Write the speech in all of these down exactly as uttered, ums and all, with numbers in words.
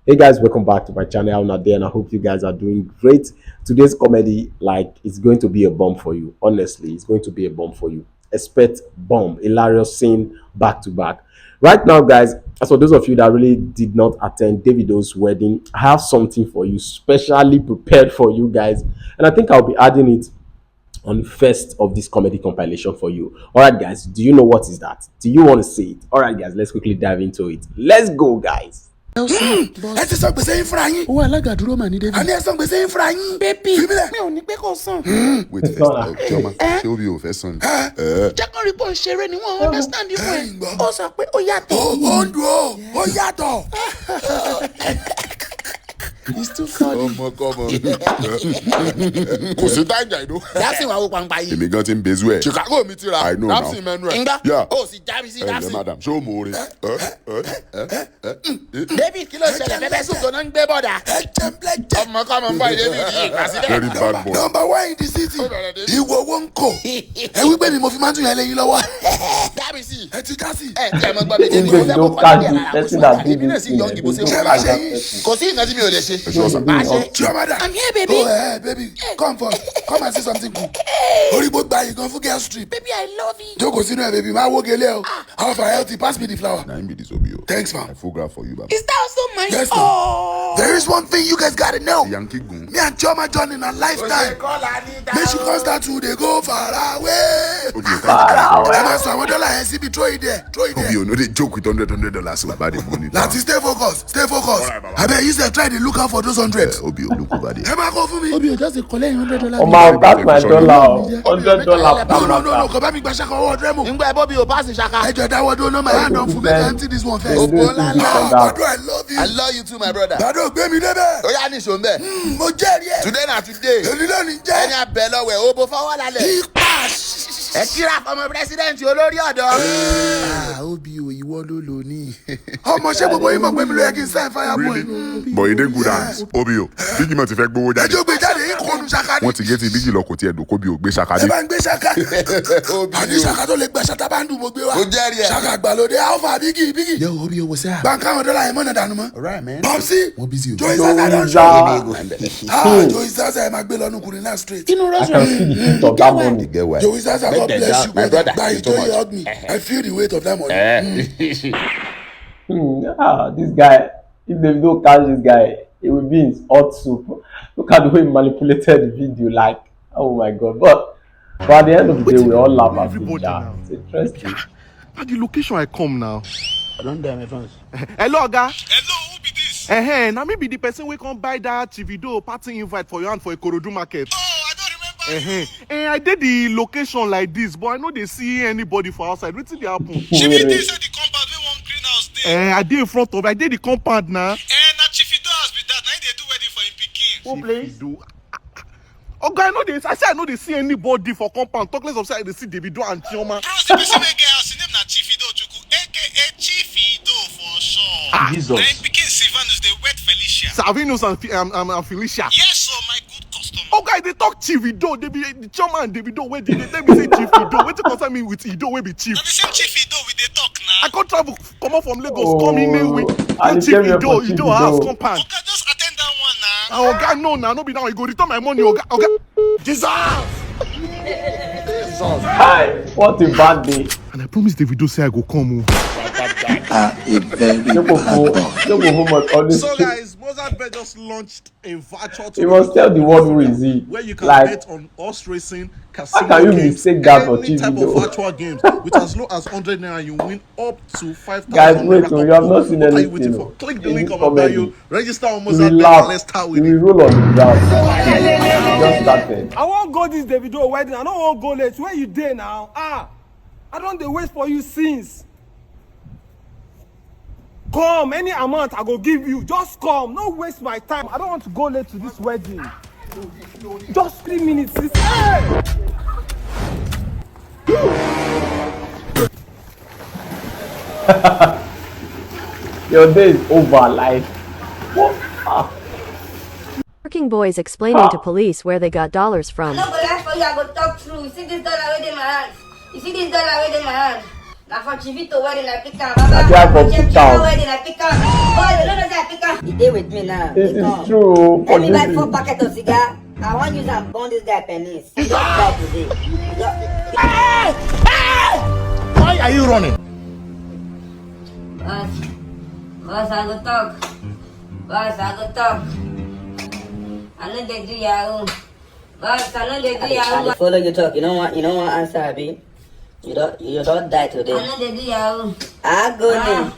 Hey guys, welcome back to my channel. How una dey, and I hope you guys are doing great. Today's comedy, like, it's going to be a bomb for you. Honestly, it's going to be a bomb for you. Expect bomb, hilarious scene back to back. Right now, guys, as for those of you that really did not attend Davido's wedding, I have something for you, specially prepared for you guys, and I think I'll be adding it on the first of this comedy compilation for you. All right, guys, do you know what is that? Do you want to see it? All right, guys, let's quickly dive into it. Let's go, guys. Ẹ ti sọ gbèsè yín fúnra yín. Owó alága dúró mà ní débi. Àní ẹ sọ gbèsè yín fúnra yín. Bébì, mi ò ní pé kò sàn. Wait first, uh, Chioma, ṣé o bí o fẹ́ sàn? Jẹ́ kó rí pọ̀ ń ṣeré ni wọ́n understand you well. Ó sọ pé ó yàtọ̀. Ó ń dùn ó, ó yàtọ̀. It's too funny. Ọmọ kọ́mọ. Kò sí tájà ìdó. Dáfín wàá wo pàǹpà yìí. Èmi gan ti ń bezu ẹ̀. Chicago mi ti ra. I know now. Dáfín mẹ́nu ẹ̀. Ǹgbà. Yeah. Ó sì já mi sí Dáfín. Ẹ ǹlẹ́ madam, ṣé o mọ̀ ore? Baby, kí ló ṣẹlẹ̀? Pẹpẹ soup tó náà ń gbé bọ̀dà. Ọmọ kọ́mọ ń bọ̀ ilé mi yìí kà sí bẹ́ẹ̀. Very bad boy. Number one in the city. Ìwọ owó ń kò. Ẹ wí pé mi mo fi máa ń tún yẹn lẹ́yìn lọ́wọ́. Dábì sí. Ẹ ti já sí. Ẹ tí ẹ mọ gbọ́ mi jẹ́ mi. Ó fẹ́ kó kọ́ ní ara. Person that did this thing, they don't catch that person. Kò sí nǹkan tí mi ò lè ṣe. Ẹ ṣọ́ sà. Máa ṣe. Chioma da. I'm here, baby. Oh, eh, baby, come for, come and see something cool. Orí gbogbo àyè gan fún girls trip. Baby, I love you. Jókòó sínú ẹ̀, baby, máa wó gele o. How far healthy, pass me the flower. Na him be this obi o. Thanks, ma. I full ground for you, baba. Is that also mine? Yes, ma. Oh. There is one thing you guys gotta know. Yankee gun. Me and Chioma journey na lifetime. Make she come start to dey go far away. Obi o, thank you. Ẹ máa sọ àwọn dọ́là yẹn síbi, throw it there, throw it there. Obi o, no dey joke with hundred, hundred dollars o, baba dey money. Láti stay focused, stay focused. Abeg, you sef try dey look out for those hundred. Obi o, look over there. Ẹ máa kó fún mi. Obi o, just dey collect hundred dollars. Ọmọ, that's my dollar o. Hundred dollar. No, no, no, no, kò bá mi gba ṣaka ọwọ́ ọdún ẹ̀ mọ̀. Ǹgbà ẹ̀ bọ́ bí o pass ṣaka. Ẹ jọ dáwọ́ dúró, no, my hand don full, make I empty this one first. Opo ńlá ńlá. Badu, I love you. I love you too, my brother. Badu, gbé mi débẹ̀. Ó yá, níṣó ń bẹ̀. Hmm, mo jẹ́rìí ẹ̀. Today na today. Èmi náà ní jẹ́. Ẹni abẹ lọ́wọ́ ẹ̀, ó bó fọwọ́ lálẹ̀. Ipa. Ẹ kíra fọmọ president olórí ọ̀dọ́. Ah, Obi o, ìwọ ló lò ní. Ọmọ ṣé gbogbo yín mọ̀ pé mi ló yẹ kí n sign fire boy? But e dey good hands. Obi o, Biggie mọ̀ ti fẹ́ gbowó jáde. Ẹjọ́ gbé jáde, yín kò nu ṣaka ni. Wọ́n ti gé ti Biggie lọ, kò tiẹ̀ dùn kó bí o gbé ṣaka dé. Ẹ bá ń gbé ṣaka. Àní ṣaka tó lè gbẹ ṣaka bá ń dùn mo gbé wa. Ó jẹ́rìí ẹ̀. Ṣaka àgbàlódé, alpha Biggie, Biggie. Yo, Obi o, what's up? Bá ń káwọn dọ́là yẹn mọ́nà dànù mọ́. All right, man. Popsi. Wọ́n busy o. Joey Zaza don show. Ah, Joey Zaza ẹ máa gbé lọ́nu kùnrin náà straight. Inú rẹ̀ sọ̀rọ̀. I can see the heat of that money. Joey Zaza, God bless you, brother. Gba ìjọ yìí hug me. I feel the weight of that money. Hmm, ah, this guy, if Davido catch this guy, he will be in hot soup. Look at the way he manipulated the video. Like, oh my God. But, but at the end of the day, we all laugh at it. It's interesting. Na the location I come now. I don die my fans. Hello, oga. Hello, who be this? Eh, na me be the person wey come buy that Chivido party invite for your hand for Ikorodu market. Oh, I don't remember. Eh, eh, I dey the location like this, but I no dey see anybody for outside. Wetin dey happen? She be this at the compound wey one green house dey. Eh, I dey in front of, I dey the compound na. Eh, na Chivido house be that. Na him dey do wedding for him pikin. Who place? Oga, I no dey, I say I no dey see anybody for compound. Talk less of say I dey see Davido and Chioma. Bros, the person wey get house, his name na Chivido Chukwu, A K A Chivido for sure. Jesus. Na him pikin Silvanus dey wed Felicia. Silvanus and, Fe- um, um, and Felicia. Yes, so my good customer. Oga, I dey talk Chivido, dey be Chioma and Davido wey dey dey tell me say Chivido. Wetin concern me with Ido wey be chief? Na the same Chivido we dey talk now. I come travel comot from Lagos come in Ewe. I Go dey tell you Chivido, for Ido Chivido. house compound. Oga, just attend that one now. Ah, oga, no, na no be now. You go return my money, oga. Oga. Jesus. Hi, what a bad day. And I promise Davido say I go come o. You are a very Jogo bad for boy. Jogo for must always So check. Guys, Mozart Bet just launched a virtual You must tell the world who is he. Where you can Like, bet on horse racing, how casino can you games, mistake that for any type Chivido? Of virtual games with as low as hundred naira, you win up to five thousand. Guys, wait, oh, you have not seen What are you anything, waiting oh. for? Click the link This on bio. Comedy. Register on You Mozart will Bet laugh. And let's start You with will it. Roll on the ground. Just started. I wan go this Davido wedding. I no wan go late. Where you dey now? Ah, I don dey wait for you since. Come, any amount I go give you. Just come. No waste my time. I don't want to go late to this wedding. Just three minutes. This. Hey! Your day is over. Like, what? Ah. Working boys explaining to police where they got dollars from. I no go lie for you, I go talk true. You see this dollar wey dey my hand? You see this dollar wey dey my hand? Na for Chivito wedding I pick am. Baba, I dey for Chivito wedding I pick am. Boy, you no know say I pick am. He dey with me now. It is true. Let me buy four packet of cigar. I wan use am burn this guy penis. He just die today. He just... Hey! Hey! Why are you running? Boss, boss, I go talk. Boss, I go talk. I no dey do yahoo. Boss, I no dey do yahoo. I dey follow you talk. You no wan, you no wan answer, abi? You don, you don die today. I no dey do yahoo. Agony.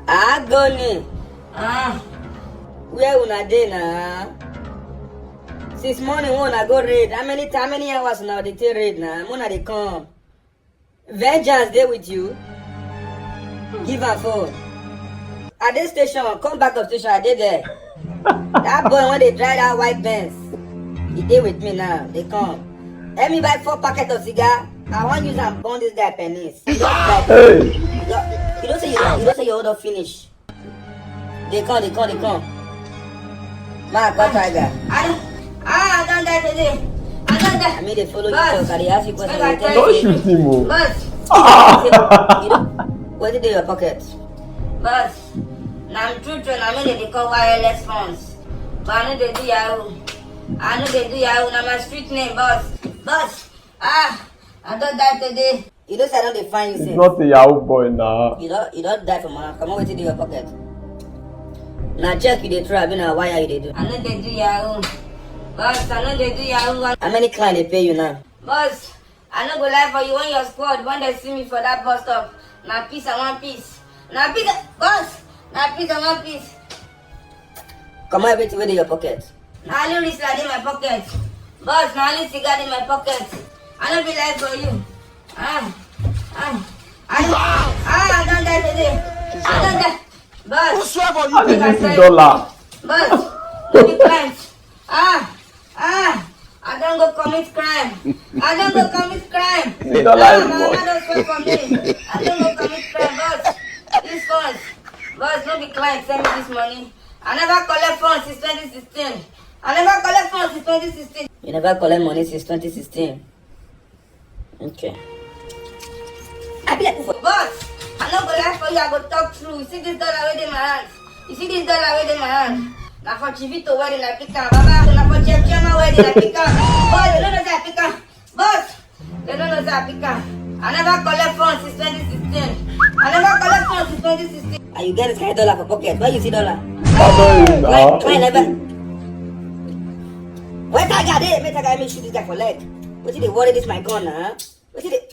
Ah. Agony. Ah. Where una dey na? Since morning, when una go raid, how many, how many hours una dey take raid na? Una dey come. Vengeance dey with you. Give am phone. I dey station, come back of station, I dey there. That boy wey dey drive that white Benz, he dey with me now. Dey come. Let me buy four packet of cigar. I wan use am burn this guy penis. He just die. Hey. You know say you don, you know say your own don finish. Dey come, dey come, dey come. Ma, go Tiger. I don, ah, I don die today. I don die. I mean, dey follow you talk. I dey ask you question. Don't shoot him o. Boss. You know, wetin dey your pocket? Boss, na true true, na me dey call wireless phones. But I no dey do yahoo. I no dey do yahoo. Na my street name, boss. Boss, ah, I don die today. You know say I don dey find you since. It's not a yahoo boy na. You don, you don die for my hand. Comot wetin dey your pocket. Na check you dey throw, abi na wire you dey do? I no dey do yahoo. Boss, I no dey do yahoo. How many client dey pay you now? Boss, I no go lie for you. When your squad, when they see me for that bus stop, na peace I want peace. Na peace, boss, na peace I want peace. Comot everything wey dey your pocket. Na only Rizla dey my pocket. Boss, na only cigar dey my pocket. I no be lie for you. Ah, ah, I, ah, I don die today. I don die. Boss, who swear for you? How did you see dollar? Boss, no be client. Ah, ah, I don go commit crime. I don go commit crime. See dollar. Ah, my mama don swear for me. I don go commit crime, boss. This phones, boss, no be client send me this money. I never collect phone since twenty sixteen. I never collect phone since twenty sixteen. You never collect money since twenty sixteen? Okay. I be like, boss, I no go lie for you, I go talk true. You see this dollar wey dey my hand? You see this dollar wey dey my hand? Na for Chivito wedding I pick am. Baba, na for Chief Chioma wedding I pick am. Boy, you no know say I pick am. Boss, you no know say I pick am. I never collect phone since twenty sixteen. I never collect phone since twenty sixteen. And you get this kind of dollar for pocket. Where you see dollar? Client, client never. Where Tiger dey? Make Tiger, make shoot this guy for leg. Wetin dey worry this my gun na? Wetin dey,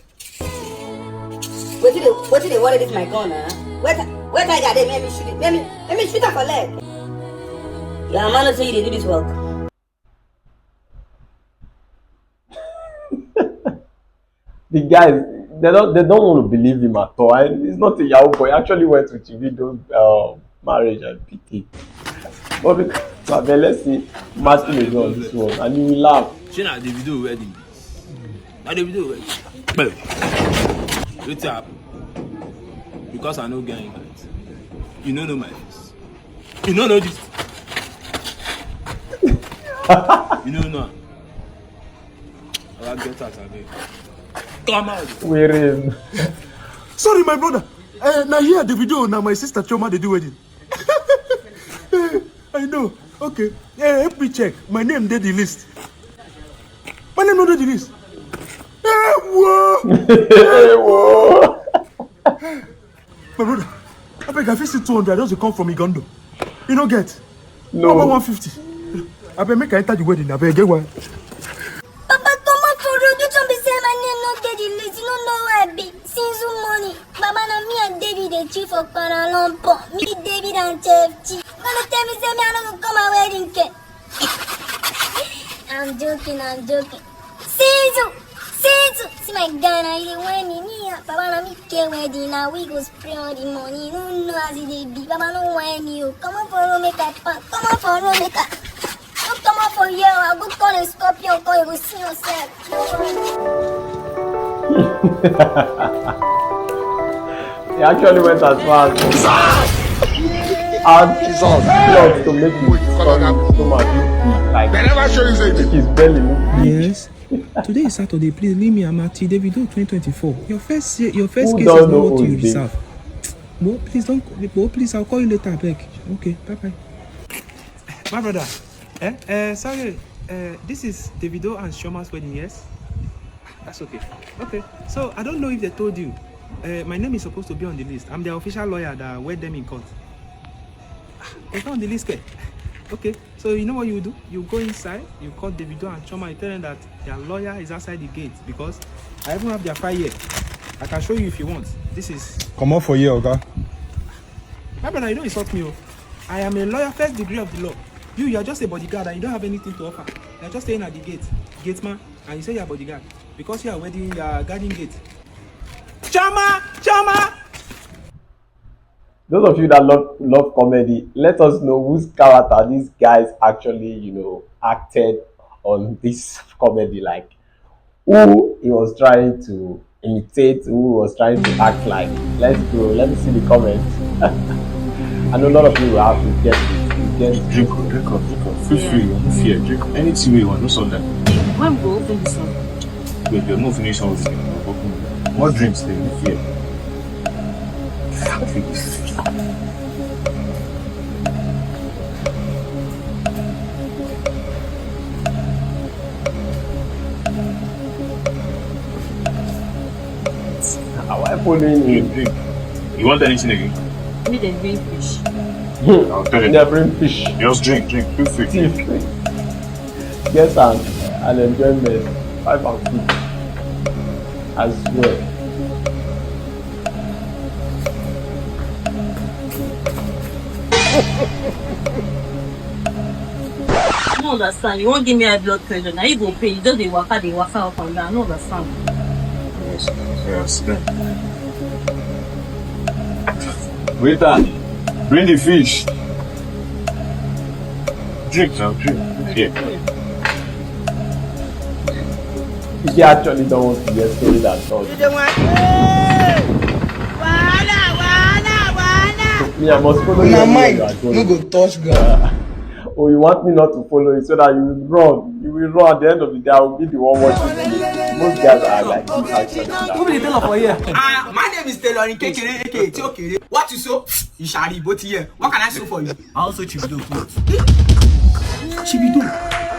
wetin dey, wetin dey worry this my gun na? Where Ti-, where Tiger dey? Make me shoot it. Make me, make me shoot am for leg. Your mama no say you dey do this work. The guys, they don't, they don't want to believe him at all. I, he's not a yahoo boy. He actually went to Chivido's, um, marriage and P T. But because, but then let's see, Martin is on this one, and you will laugh. Shey na Davido wedding be this? Na Davido wedding. Wetin happen? Because I no get invite. You no know my face. You no know this. You no know am. Oya, get out, abeg. Come out. Wearing. Sorry, my brother. Eh, na here Davido, na my sister Chioma dey do wedding. Eh, I know. Okay. Eh, help me check. My name dey the list. My name no dey the list. Eh, whoa. Eh, whoa. My brother, abeg, I fit see two hundred. I just dey come from Igondo. You no get? No. How about one fifty? Abeg, make I enter the wedding. Abeg, get one. Papa, comot for road. You tell me say my name no dey the list. You no know who I be. Since morning, Baba, na me and David dey chill for Kuala Lumpur. Me, David, and Chef G. Gonna tell me say me I no go come my wedding cake. I'm joking, I'm joking. Sizu! Sizu! See my guy now, he dey whine me. Me, ah, Baba, na me get wedding. Na we go spray all the money. You no know as e dey be. Baba, no whine me o. Comot for road, make I pack. Comot for road, make I. No comot for here o. I go call a scorpion, come, you go see yourself. He actually went as far as add Jesus blood to make his stomach look big, like, they never show you say make his belly look big. Yes. Today is Saturday. Please leave me. I'm at Davido twenty twenty-four. Your first, your first Who case is not what you deserve. Mo, please don't. Mo, please, I'll call you later, beg. Okay, bye bye. My brother, eh, eh, sorry, eh, this is Davido and Shioma's wedding, yes? That's okay. Okay, so I don't know if they told you. Uh, my name is supposed to be on the list. I'm the official lawyer that wed them in court. Ah, it's not on the list, eh? Okay, so you know what you do? You go inside, you call Davido and Chioma, you tell them that their lawyer is outside the gate because I even have their file here. I can show you if you want. This is Come on for here, Oga. My brother, you don't insult me. Oh. I am a lawyer, first degree of the law. You, you are just a bodyguard and you don't have anything to offer. You are just staying at the gate, gate man, and you say you are bodyguard because you are wedding, you are guarding gate. Chioma, Chioma. Those of you that love love comedy, let us know whose character these guys actually, you know, acted on this comedy. Like, who he was trying to imitate, who he was trying to act like. Let's go. Let me see the comments. I know a lot of people have to get it. Get it. Drink up, drink up, drink up. Feel free, you no fear. Drink anything you want, no soda. When we go open this one? Wait, you no finish all this thing. Open it. What drinks dey you fear? Why following me? Drink, drink. You want anything again? Make dem bring fish. I'll tell you. They bring fish. Just drink, drink. Feel free. Thief. Get am and enjoyment. Five and six. I swear. I don't understand. You won't give me high blood pressure. Now you go pay. You just dey waka, dey waka up and down. I don't understand. Yes, yes, yes. Waiter, bring the fish. Drink now, drink. Yeah. He actually don't want to hear stories at all. You don't want. Me, I must follow you. My mind no go touch ground. Oh, you want me not to follow you so that you will run. You will run. At the end of the day, I will be the one watching you. Most guys are like this. Who be the tailor for here? Uh, my name is Taylor Nkekere, aka Tiokere. What you sew? Ishari, but here. What can I sew for you? I also Chibido clothes. Chibido.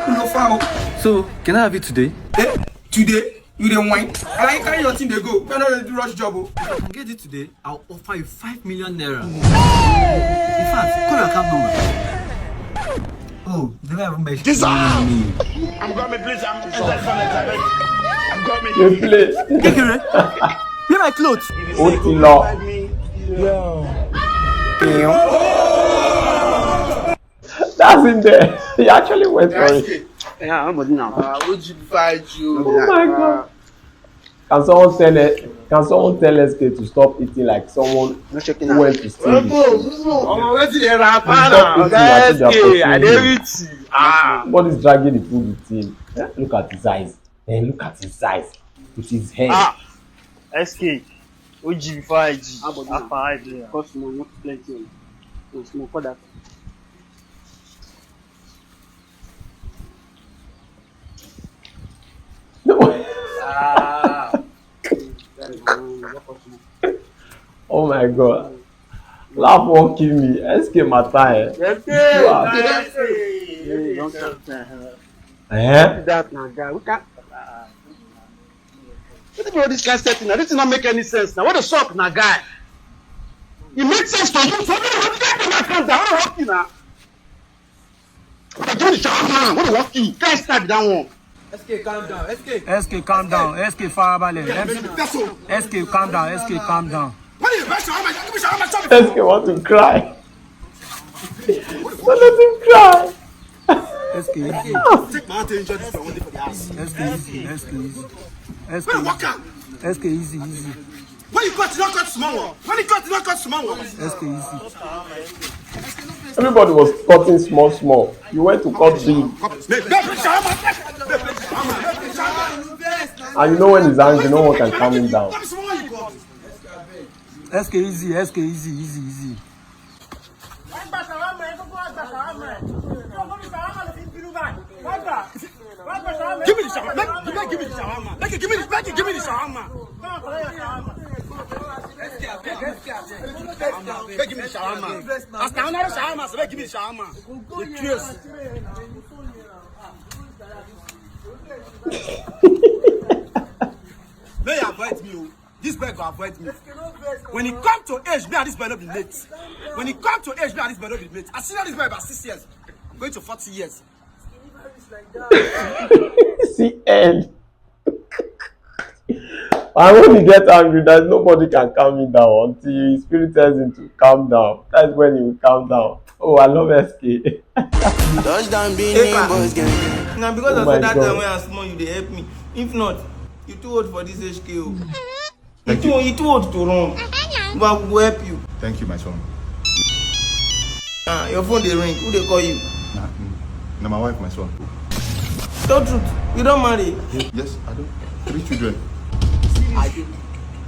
No foul. So, can I have it today? Eh? Today? You dey wine? I like carry your thing dey go. You no dey do rush job o. If I get it today, I'll offer you five million naira. In fact, call your account number. Oh, you never even mention me. I'm coming, please. I'm inside toilet, I beg. I'm coming. You play. Kekere, pay my clothes. Ó ti lọ. That's in there. He actually went for it. Yeah, I'm now. Uh, would you fight you? Oh my God. Can someone tell it? Can someone tell S K to stop eating like someone who went to steal the food? Omo, wetin dey happen now? Stop eating like you are stealing the food. Ah. Nobody's dragging the food with him. Eh? Look at his eyes. Eh, look at his eyes. With his head. Ah. S K, O G before I G. How about now? After I G. Cost more, not plenty. No small for that. No. Ah. Oh my God. Laugh won't kill me. S K matter, eh? Yes, yes, yes. Eh? That na guy. We can't. Wetin be all this kind setting now? This thing no make any sense now. What the suck na guy? E make sense to you. So make you calm down. What the fuck you na? What the fuck you? Guy start that one. S K, calm down. S K. S K, calm down. S K, farabalẹ̀. S K, calm down. S K, calm down. What the fuck? S K want to cry. Don't let him cry. S K, easy. Take my hand to injure this one for the house. S K, easy. S K, easy. S K, easy. When you cut, you don't cut small one. When you cut, you don't cut small one. S K, easy. Everybody was cutting small, small. You went to cut big. And you know when he's angry, no one can calm him down. S K, easy, S K, easy, easy, easy. Wọ́n gba ṣàwámà ẹ̀, kókó wá gba ṣàwámà ẹ̀. Tí o kó fi ṣàwámà lọ fi ń bínú báyìí. Wọ́n gbà. Give me the shawarma. Make, make give me the shawarma. Make it give me the, make it give me the shawarma. Make give me the shawarma. As na another shawarma, so make give me the shawarma. The curious. May you avoid me, oh. This boy go avoid me. When it come to age, me and this boy no be mates. When it come to age, me and this boy no be mates. I see that this boy about six years. I'm going to forty years. See end. And when he get angry, that nobody can calm him down until his spirit tells him to calm down. That's when he will calm down. Oh, I love S K. Touchdown, big name boys gang. Now because I said that time when I small, you dey help me. If not, you too old for this H K O. You too, you too old to run. But we go help you. Thank you, my son. Ah, your phone dey ring. Who dey call you? Na, na my wife, my son. Tell truth, you don marry? Yes, I do. Three children.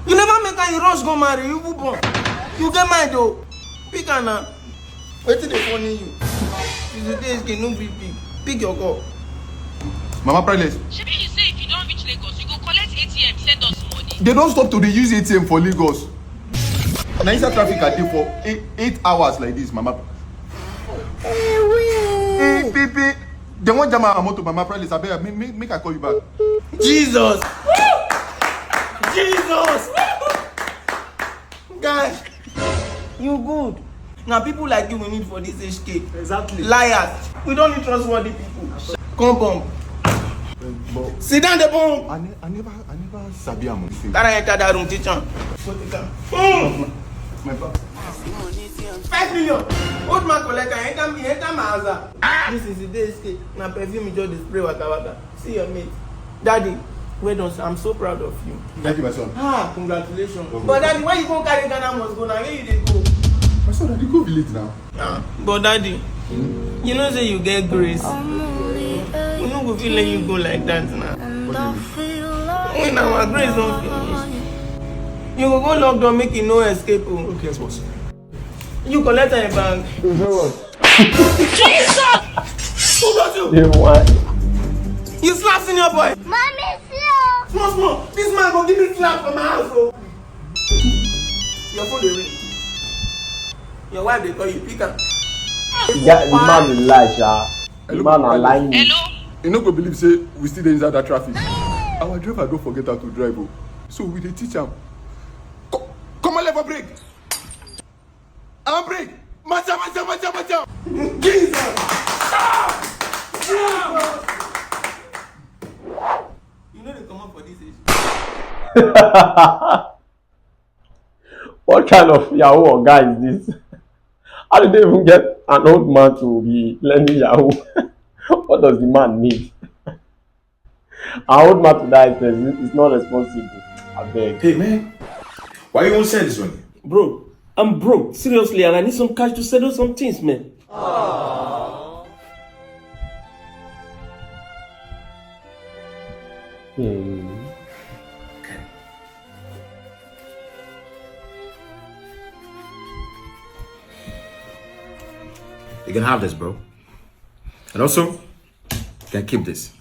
You never make am, you rush go marry, you even born. You get mind o. Pick am na. Wetin dey funny you? You dey dey again, no gree pick. Pick your call. Mama Princess, Shebi you say if you don reach Lagos, you go collect A T M, send us money. They don't stop to dey use A T M for Lagos. Na inside traffic I dey for eight, eight hours like this, Mama. Hey, pee, pee. They wan jam our motor, Mama Princess. Abeg, make, make, make I call you back. Jesus! Jesus! Guy, you good. Na people like you we need for this H K. Exactly. Liars. We don't need trustworthy people. Come bomb. Sit down the bomb. I, ne- I never, I never sabi am. Carry enter that room, teach am. Go take am. Mm. My pa- Five million. Old man collect am, enter, he enter my house. This is the day H K. Na perfume you just dey spray waka waka. See your mate. Daddy, well done, sir. I'm so proud of you. Thank you, my son. Ah, congratulations. But daddy, why you go carry Ghana must go now? Where you dey go? My son, I dey go village now. Ah, but daddy, you know say you get grace. We no go fit let you go like that now. When our grace don finish, you go go lock door make you no escape o. Okay, yes, boss. You collect your bag. You know what? Jesus! Who got you? You want? You slap senior boy. Mommy, see you. Small small, this man go give me slap for my house o. Your phone dey ring. Your wife dey call you, pick am. Yeah, the man dey lie, sha. The man na lying. Hello? You no go believe say we still dey inside that traffic. Our driver don forget how to drive o. So we dey teach am. Co- Come on, level brake. Our brake. Macha, macha, macha, macha. Jesus! Jesus! You no dey comot for this age. What kind of Yahoo oga is this? How did they even get an old man to be learning Yahoo? What does the man need? An old man to that extent is is not responsible. I beg. Hey man, why you won't send this one? Bro, I'm broke, seriously, and I need some cash to settle some things, man. Hmm. You can have this, bro. And also, you can keep this.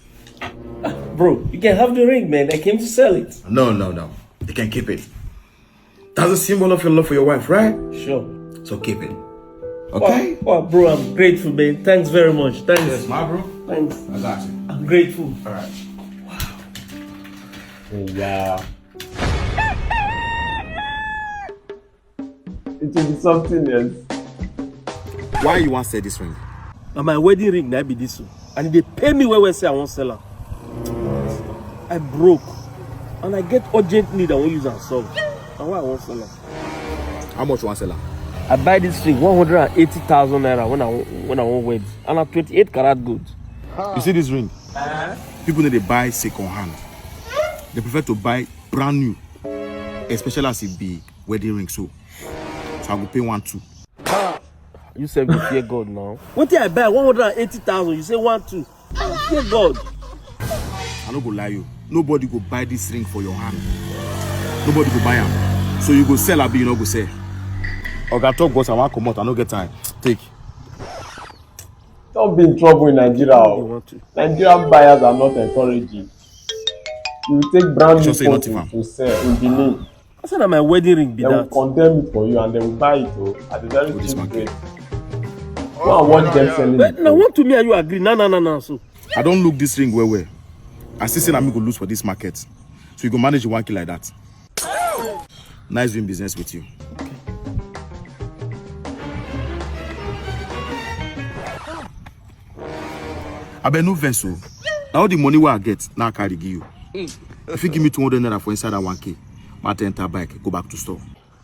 Bro, you can have the ring, man. I came to sell it. No, no, no. You can keep it. That's a symbol of your love for your wife, right? Sure. So keep it. Okay? Wow, bro, I'm grateful, man. Thanks very much. Thanks. Yes, my bro. Thanks. I got you. I'm grateful. All right. Yeah. It will be something else. Why you want to sell this ring? Na my wedding ring na be this one. And they pay me well well say I wan sell am. I broke. And I get urgent need I wan use am solve. Na why I wan sell am. How much you want to sell am? I buy this ring one hundred and eighty thousand naira when I when I wan wed. And na twenty-eight karat gold. You see this ring? People need to buy second hand. They prefer to buy brand new, especially as it be wedding ring. So, so I go pay one two. You sef go fear God now. Wetin I buy one hundred and eighty thousand, you say one two. Fear God. I no go lie you. Nobody go buy this ring for your hand. Nobody go buy am. So you go sell, abi you no go sell? Oga talk, boss, I wan comot. I no get time. Take. Don't be in trouble in Nigeria. Oh. Nigeria buyers are not encouraging. You will take brand new phone to sell in Benin. I said that my wedding ring be that. They will condemn it for you and they will buy it, oh, at a very cheap rate. Go and watch them selling it. Now, what to me are you agree? No, no, no, no. So I don't look this ring well well. I still say na me go lose for this market. So you go manage one key like that. Nice doing business with you. Abeg, no vex o. Na all the money wey I get, na I carry give you. If you give me two hundred naira for inside that one K, ma take enter bike, go back to store.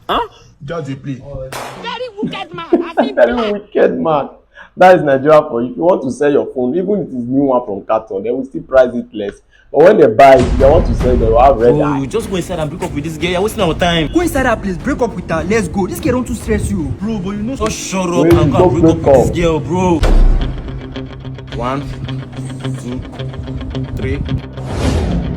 Huh? Just dey play. Very wicked man. Very wicked man. That is Nigeria for you. If you want to sell your phone, even if it is new one from carton, they will still price it less. But when they buy it, they want to sell, they will have red eye. Bro, just go inside and break up with this girl. You're wasting our time. Go inside that place, break up with her. Let's go. This girl don't too stress you. Bro, but you know. Just shut up and go and break up with this girl, bro. One, two, three.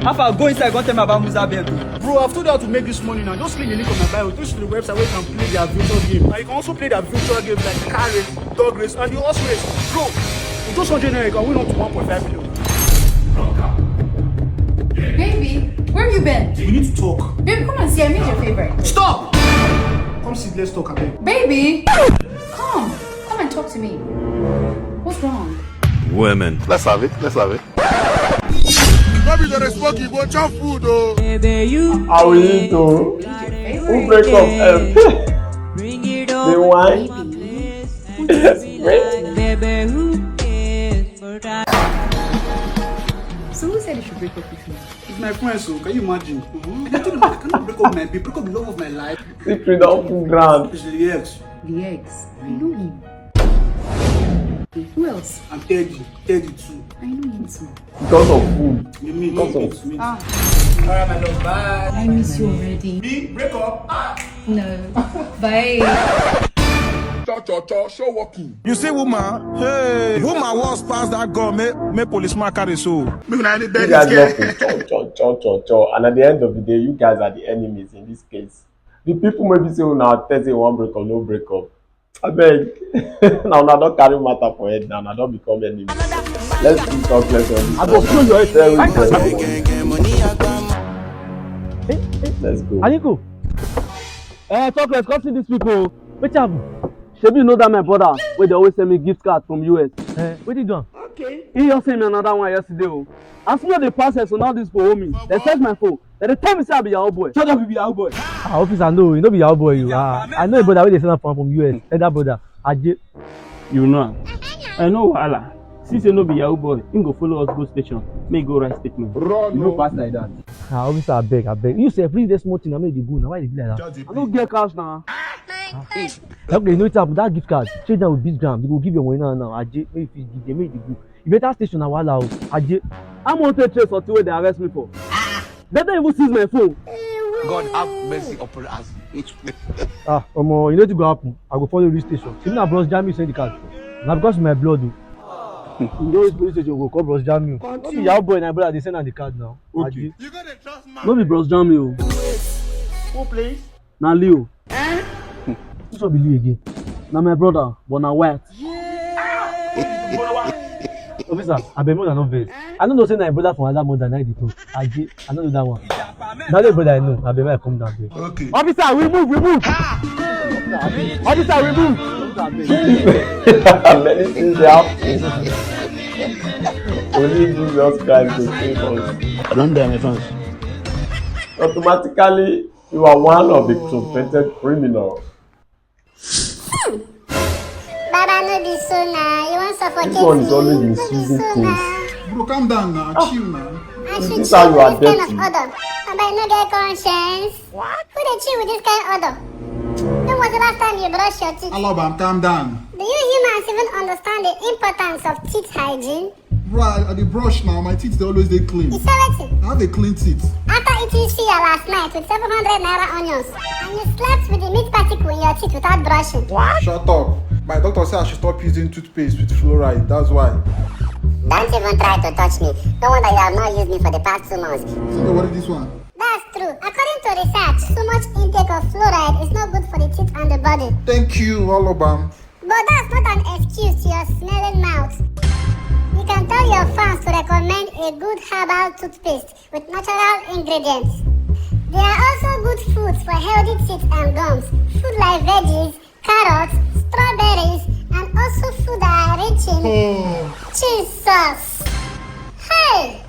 How far? Go inside, go tell me about Musa Bell. Bro, I've told you how to make this money now. Just click the link on my bio. Push to the website where you can play their virtual game. And you can also play their virtual games like car race, dog race, and the horse race. Bro, with just hundred naira, you can win up to one point five million. Baby, where have you been? We need to talk. Baby, come and see. I made your favorite. Stop! Come sit, let's talk, abeg. Baby, come. Come and talk to me. What's wrong? Women. Let's have it. Let's have it. No be the smoke, you go chop food, oh. Baby, you. How we need to? Who break up? Um, bring it up. The wine. Baby, who does it like? Baby, who cares? So who said you should break up with me? It's my friend, so can you imagine? Mm-hmm. I cannot, I cannot break up with my babe, break up the love of my life. Secret don full ground. It's the ex. The ex. I know him. Who else? And Teddy. Teddy too. I know him too. Because of food. You mean because of food. Ah. All right, my love. Bye. I miss you already. Me break up. Ah. No. Bye. Cho cho cho, show working. You see woman, hey, woman was pass that gun, make, make policeman carry so. Make una any bed. You guys love to cho cho cho cho cho, and at the end of the day, you guys are the enemies in this case. The people maybe say una tell say one break up, no break up. Abeg, now una don carry matter for head now, una don become enemy. Let's do talk less on this. I go blow your head. Let's go. Aliko. Eh, talk less. Come see these people. Wetin happen? Shebi you know that my brother wey dey always send me gift card from U S? Eh, wetin do am? Okay. He just send me another one yesterday o. As me dey pass, so now this for me. They search my phone. They dey tell me say I be Yahoo boy. Shut up, you be Yahoo boy. Ah, officer, no, you no be Yahoo boy. You, ah, I know a brother wey dey send am from, from U S. Elder brother, Aje. You know am. I know wahala. Since you no be Yahoo boy, him go follow us go station. Make go write statement. Run. You no pass like that. Ah, officer, abeg, abeg. You sef, please, this small thing, I make you go now. Why you dey do like that? I no get cash now. Ah, okay, you know what happen? That gift card, trade am with big gram. You go give your money now, now. Aje, make you fit give them, make you go. You better station na wahala o. Aje. How much take trace for thing wey they arrest me for? They don't even seize my phone. God have mercy upon us. Ah, omo, you know wetin go happen. I go follow you reach station. Even na Bros Jamiu send the card. Na because of my blood o. You go reach police station, go call Bros Jamiu. No be Yahoo boy na brother dey send am the card now. Okay. Aje. You go dey trust man. No be Bros Jamiu o. Who, please? Na Leo. Eh? Which one be Leo again? Na my brother, but na white. Yeah. Officer, abeg, make una no vex. I no know say na my brother from another mother na him dey talk. Aje, I no know that one. Na only brother I know. Abeg, make I come down there. Okay. Officer, we move, we move. Officer, we move. Many things dey happen. Only Jesus Christ go save us. I don die, my fans. Automatically, you are one of the suspected criminals. Baba, no be so na. You wan suffocate me? This one is always misusing things. Bro, calm down now. Chill now. I should chill with this kind of odor. Baba, you no get conscience. What? Who dey chill with this kind of odor? When was the last time you brush your teeth? Alobam, calm down. Do you humans even understand the importance of teeth hygiene? Bro, I, I dey brush now. My teeth dey always dey clean. You say wetin? I have a clean teeth. After eating suya last night with seven hundred naira onions, and you slept with the meat particle in your teeth without brushing. What? Shut up. My doctor say I should stop using toothpaste with fluoride. That's why. Don't even try to touch me. No wonder you have not used me for the past two months. You know what is this one? That's true. According to research, too much intake of fluoride is not good for the teeth and the body. Thank you, Alobam. But that's not an excuse to your smelling mouth. You can tell your fans to recommend a good herbal toothpaste with natural ingredients. There are also good foods for healthy teeth and gums. Food like veggies, carrots, strawberries, and also food that are rich in Jesus. Hey!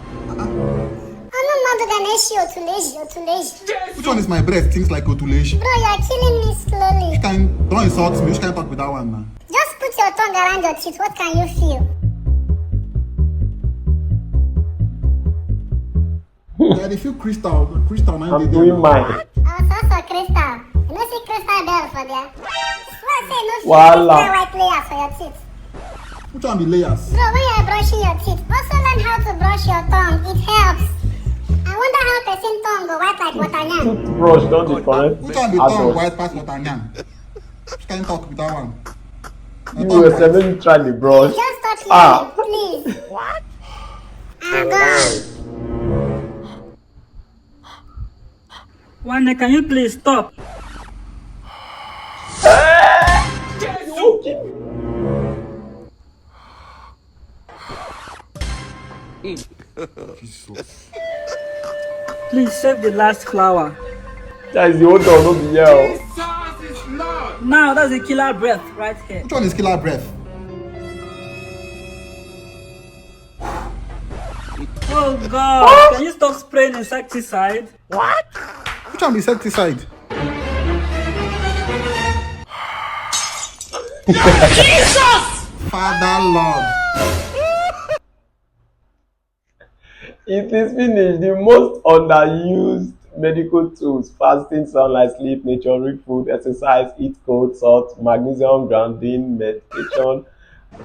Ọnụ mmadụ ga na-eshi otuleji, otuleji. Which one is my breath? Things like otuleji. Bro, you are killing me slowly. Which kind? Don't insult me. Which kind talk with that one now? Just put your tongue around your teeth. What can you feel? Yeah, they feel crystal. Crystal, man. I'm doing mine. Oh, so, so crystal. You know, see crystal bell for there. What say no feel Voila. Crystal white layers for your teeth? Which one be layers? Bro, when you are brushing your teeth, also learn how to brush your tongue. It helps. I wonder how person tongue go white like water yam. Toothbrush don dey correct. Which one be tongue white pass water yam? Which kind talk be that one? You were seven try the brush. Just stop here, ah, please. What? I'm gone. Wande, can you please stop? Jesus. Please save the last flower. That is the old one, no be here. Jesus is Lord. Now that's a killer breath right here. Which one is killer breath? Oh God, can you stop spraying insecticide? What? Which one be insecticide? Jesus! Father Lord. It is finished. The most underused medical tools: fasting, sunlight, sleep, nature, real food, exercise, eat cold, salt, magnesium, grounding, meditation,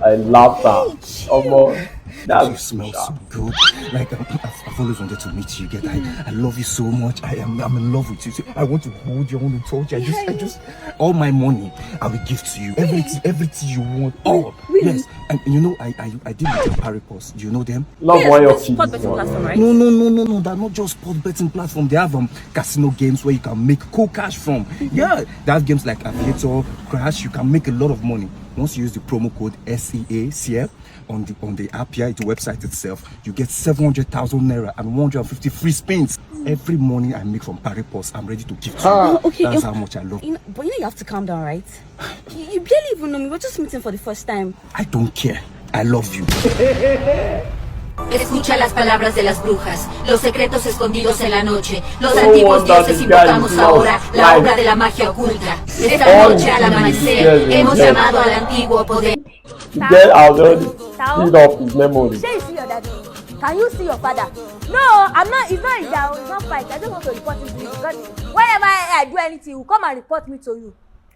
and laughter. Omo, that you smell so good. Like, um, I've, I've always wanted to meet you. Get, I, I love you so much. I am, I'm in love with you. See, I want to hold you. I want to touch you. I just, I just, all my money, I will give to you. Everything, everything you want. All. Really? Yes. And you know, I, I, I did with Paripos. Do you know them? Love. Yes, why your kids sport betting platform, right? No, no, no, no, no. They're not just sport betting platform. They have, um, casino games where you can make cool cash from. Yeah, they have games like Aviator, Crash. You can make a lot of money once you use the promo code S E A C F on the, on the app here, the website itself. You get seven hundred thousand naira and one hundred fifty free spins. Every money I make from Paripos, I'm ready to give to you. Ah. Oh, okay. That's how much I love. You know, but you know you have to calm down, right? You, you barely even know me. We're just meeting for the first time. I don't care. I love you. Escucha las palabras de las brujas, los secretos escondidos en la noche. Los antiguos dioses invocamos ahora la obra de la magia oculta. Esta noche al amanecer hemos llamado al antiguo poder. Girl has already filled up his memory. Shey you see your daddy? Can you see your father? No, I'm not. It's not a, it's not fight. I just want to report him to you because whenever I, I do anything, he will come and report me to you.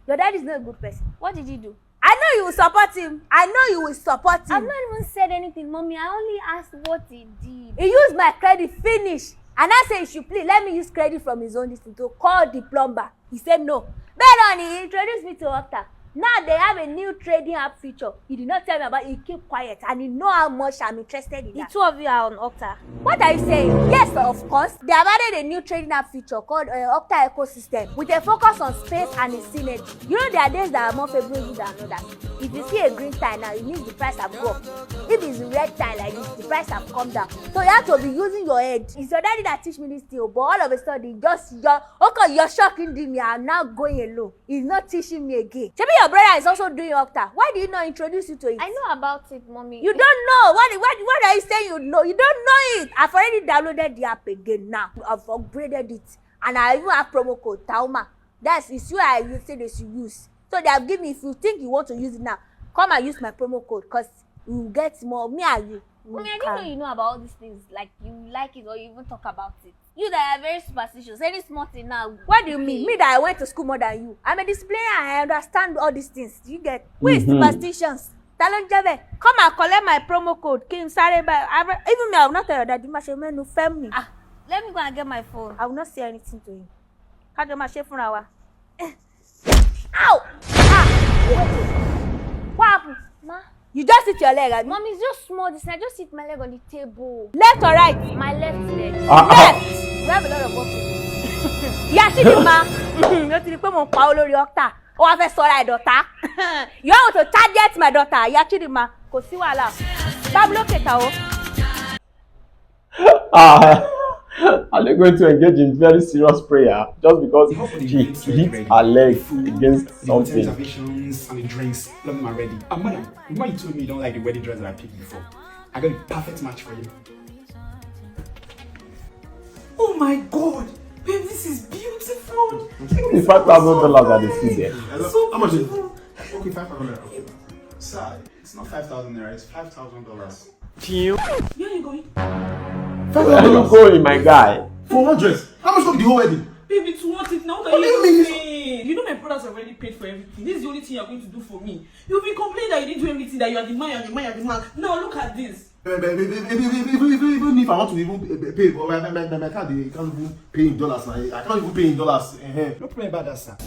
Your daddy is not a good person. What did he do? I know you will support him. I know you will support him. I've not even said anything, mommy. I only asked what he did. He used my credit, finish. And I say you should please let me use credit from his own this thing to call the plumber. He said no. Then on, he introduced me to Okta. Now they have a new trading app feature. He did not tell me about it. He keep quiet, and he know how much I'm interested in. The two of you are on Okta. What are you saying? Yes, of course. They have added a new trading app feature called, uh, Okta Ecosystem with a focus on space and its synergy. You know, there are days that are more favorable than others. If you see a green tile now, it means the price have gone. If it's red tile like this, the price have come down. So you have to be using your head. It's your daddy that teach me this thing, but all of a sudden, just your, okay, your shocking me. I'm now going alone. He's not teaching me again. Shebi, your brother is also doing Okta. Why do you not introduce you to it? I know about it, mommy. You don't know. What, what, what are you saying you know? You don't know it. I've already downloaded the app again now. I've upgraded it. And I even have promo code Tauma. That's, it's you I use, say they should use. So they have given me, if you think you want to use it now, come and use my promo code, 'cause we will get more. Me and you. We Mommy, I didn't know can. You know about all these things. Like, you like it or you even talk about it. You that are very superstitious. Any small thing now. What do you mean? Me that I went to school more than you. I'm a disciplinarian. I understand all these things. Do you get? Who is Mm-hmm. superstitious? Ta ló ń jẹ́ bẹ́ẹ̀? Come and collect my promo code. Kí n sáré báyìí. I re-, even me, I will not tell your daddy. Má ṣe mẹ́nu fẹ́ mi. Ah, let me go and get my phone. I will not say anything to him. Kájọ máa ṣe fúnra wa. Ow! Ah! What happened? Ma. You just hit your leg, abi? Mommy, it's just small this. I just hit my leg on the table. Left or right? My left leg. Ah, ah. Left! We have a lot of work to do. Yeah, Chidinma. Ló ti rí pé mo pa olórí Okta. Ó wá fẹ́ sọ̀rọ̀ ẹ̀ dọ̀tá. You want to target my daughter? Ìyá Chidinma, kò sí wàhálà. Bá mi lókè ta o. Ah, are they going to engage in very serious prayer just because she hit her leg against something? Reservations and the drinks. Let me ready. And madam, remember you told me you don't like the wedding dress that I picked before. I got a perfect match for you. Oh my god! Babe, this is beautiful! The five thousand dollars that they see there. Hello? How much is it? Okay, five hundred. Okay. Sir, it's not five thousand naira, it's five thousand dollars. Team. Where are you going? Where are you going, my guy? For what dress? How much cost the whole wedding? Baby, to what if now? What do you mean? You know my brothers already paid for everything. This is the only thing you're going to do for me. You've been complaining that you didn't do everything, that you are the man, you are the man, you are the man. Now look at this. Even if I want to even pay, but my, my, my, my card, they can't even pay in dollars now. I can't even pay in dollars. Uh-huh. No problem about that, sir.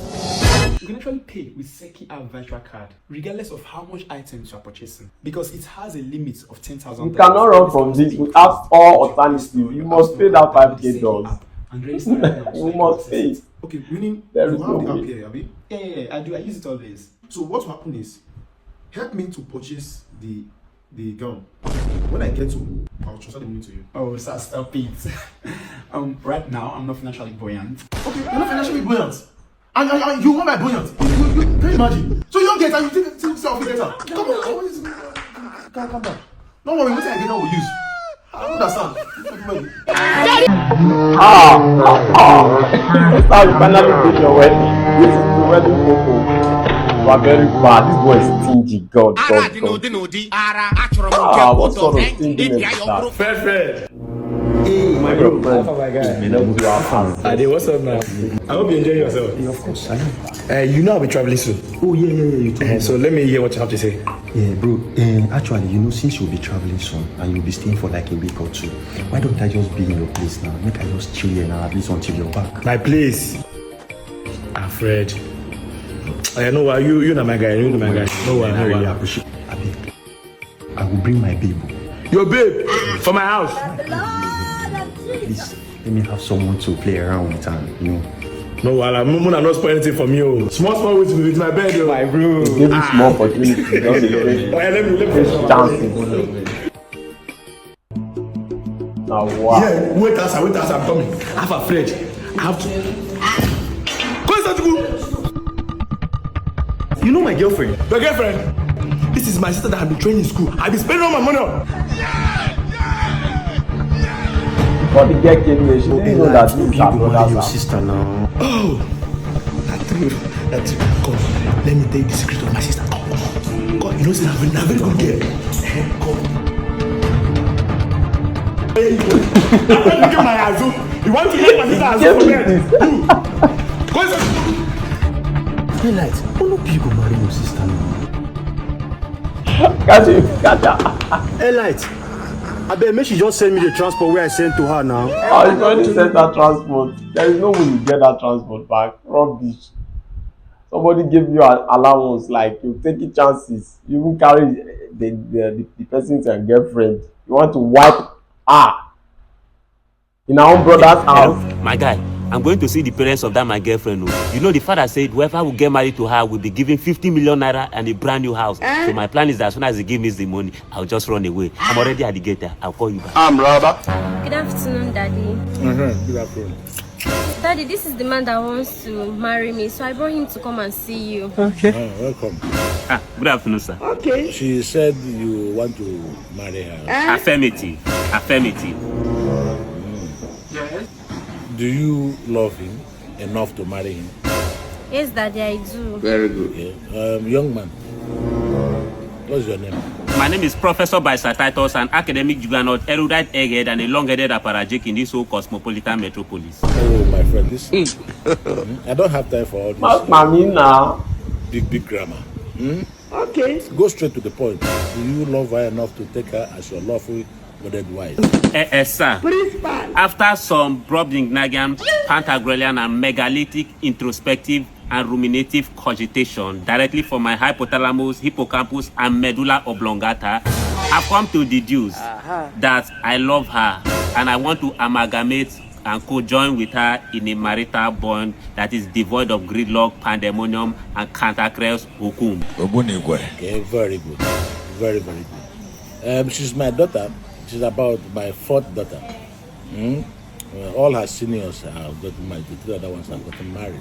You can actually pay with Seki App virtual card, regardless of how much items you are purchasing, because it has a limit of ten thousand. You cannot run from this. We have all alternatives. You must pay that five K dollars. And register right now. You must pay it. Okay, meaning There you is have no the app way. Here, abi? Yeah, yeah, yeah, I do. I use it always. So what will happen is, help me to purchase the the gown. When I get home, I'll transfer the money to you. Oh, sir, stop it. Um, right now I'm not financially buoyant. Okay, you're not financially buoyant. And, and, and you want my buoyant? You, you, you, can you imagine? So you don't get and you think think yourself later. Come on, come on, calm, calm down. Don't worry, wetin I get now we use. I don't understand. Ah, ah, ah. That's how you finally pay your wedding. This is the wedding photo. You are very bad. This boy is stingy. God, God, God. Ara achọrọ m nke Ah, bụ what ụtọ sort of eh, stinginess ịbịa is ya that? ọbụrụ Fair, fair. Hey, my Your bro. friend. How far, my guy? May not be your house. Ade, what's up now? I hope you enjoy yourself. Yeah, of course. I know. Uh, you know I'll be traveling soon. Oh, yeah, yeah, yeah. You told Uh, me. so let me hear what you have to say. Yeah, bro. Um, actually, you know, since you'll be traveling soon and you'll be staying for like a week or two, why don't I just be in your place now? Make I just chill here now, at least until you're back. My place. Alfred. I know why you you know my guy. You know my guy. No, I no, really no. Appreciate. Abi, I will bring my babe. Your babe for my house. Please, let me have someone to play around with and you know. No, well, I'm not spoil anything for me. Oh. Small, small ways with my bed. Oh. My bro. Give you small opportunity. Just a Oh, yeah, let me let me take chances. Now, wow. Yeah, wait, as I wait, as I'm coming. I have a Fred. I have to. Go inside school. You know my girlfriend? Your girlfriend? This is my sister that I've been training in school. I've been spending all my money on. Before the girl came here, she didn't know that this is her brother's house. Sister now. Oh, that true. That true. Come, let me tell you the secret of my sister. Come, come. God, you know, say, I'm a very good girl. Eh, come. Hey, you. I'm not looking my ass. You want to make my sister ass for bed? You. Go inside. Daylight, who no be go marry your sister now? Catch him, catch her. Daylight, I bet make she just send me the transport where I sent to her now. I already sent that transport. There is no way you get that transport back. Rubbish. Somebody gave you an allowance, like you taking chances. You even carry the the, the, the person's uh, girlfriend. You want to wipe her in her own brother's house. My guy, I'm going to see the parents of that my girlfriend. Oh. You know, the father said whoever will get married to her will be given fifty million naira and a brand new house. So my plan is that as soon as he gives me the money, I'll just run away. I'm already at the gate. I'll call you back. I'm Raba. Good afternoon, Daddy. Mm-hmm. Good afternoon. Daddy, this is the man that wants to marry me, so I brought him to come and see you. Okay. Oh, welcome. Ah, good afternoon, sir. Okay. She said you want to marry her. Eh? Affirmative. Affirmative. Do you love him enough to marry him? Yes, Daddy, I do. Very good. Yeah. Um, young man, what's your name? My name is Professor Baisa Titus, an academic juggernaut, erudite egghead, and a long-headed apparatchik in this whole cosmopolitan metropolis. Oh, my friend, this. Hmm? I don't have time for all this. Mark mommy now. Big, big grammar. Hmm? Okay. Go straight to the point. Do you love her enough to take her as your lawful wedded wife? Eh, eh, sir. After some Brobdingnagian, Pantagruelian, and megalithic introspective and ruminative cogitation directly from my hypothalamus, hippocampus, and medulla oblongata, I've come to deduce that I love her and I want to amalgamate and co join with her in a marital bond that is devoid of gridlock, pandemonium, and cantankerous hokum. Ogbunigwe. Okay, very good. Very, very good. Um, she's my daughter. She's about my fourth daughter. Hmm? Uh, all her seniors have gotten married. The three other ones have gotten married.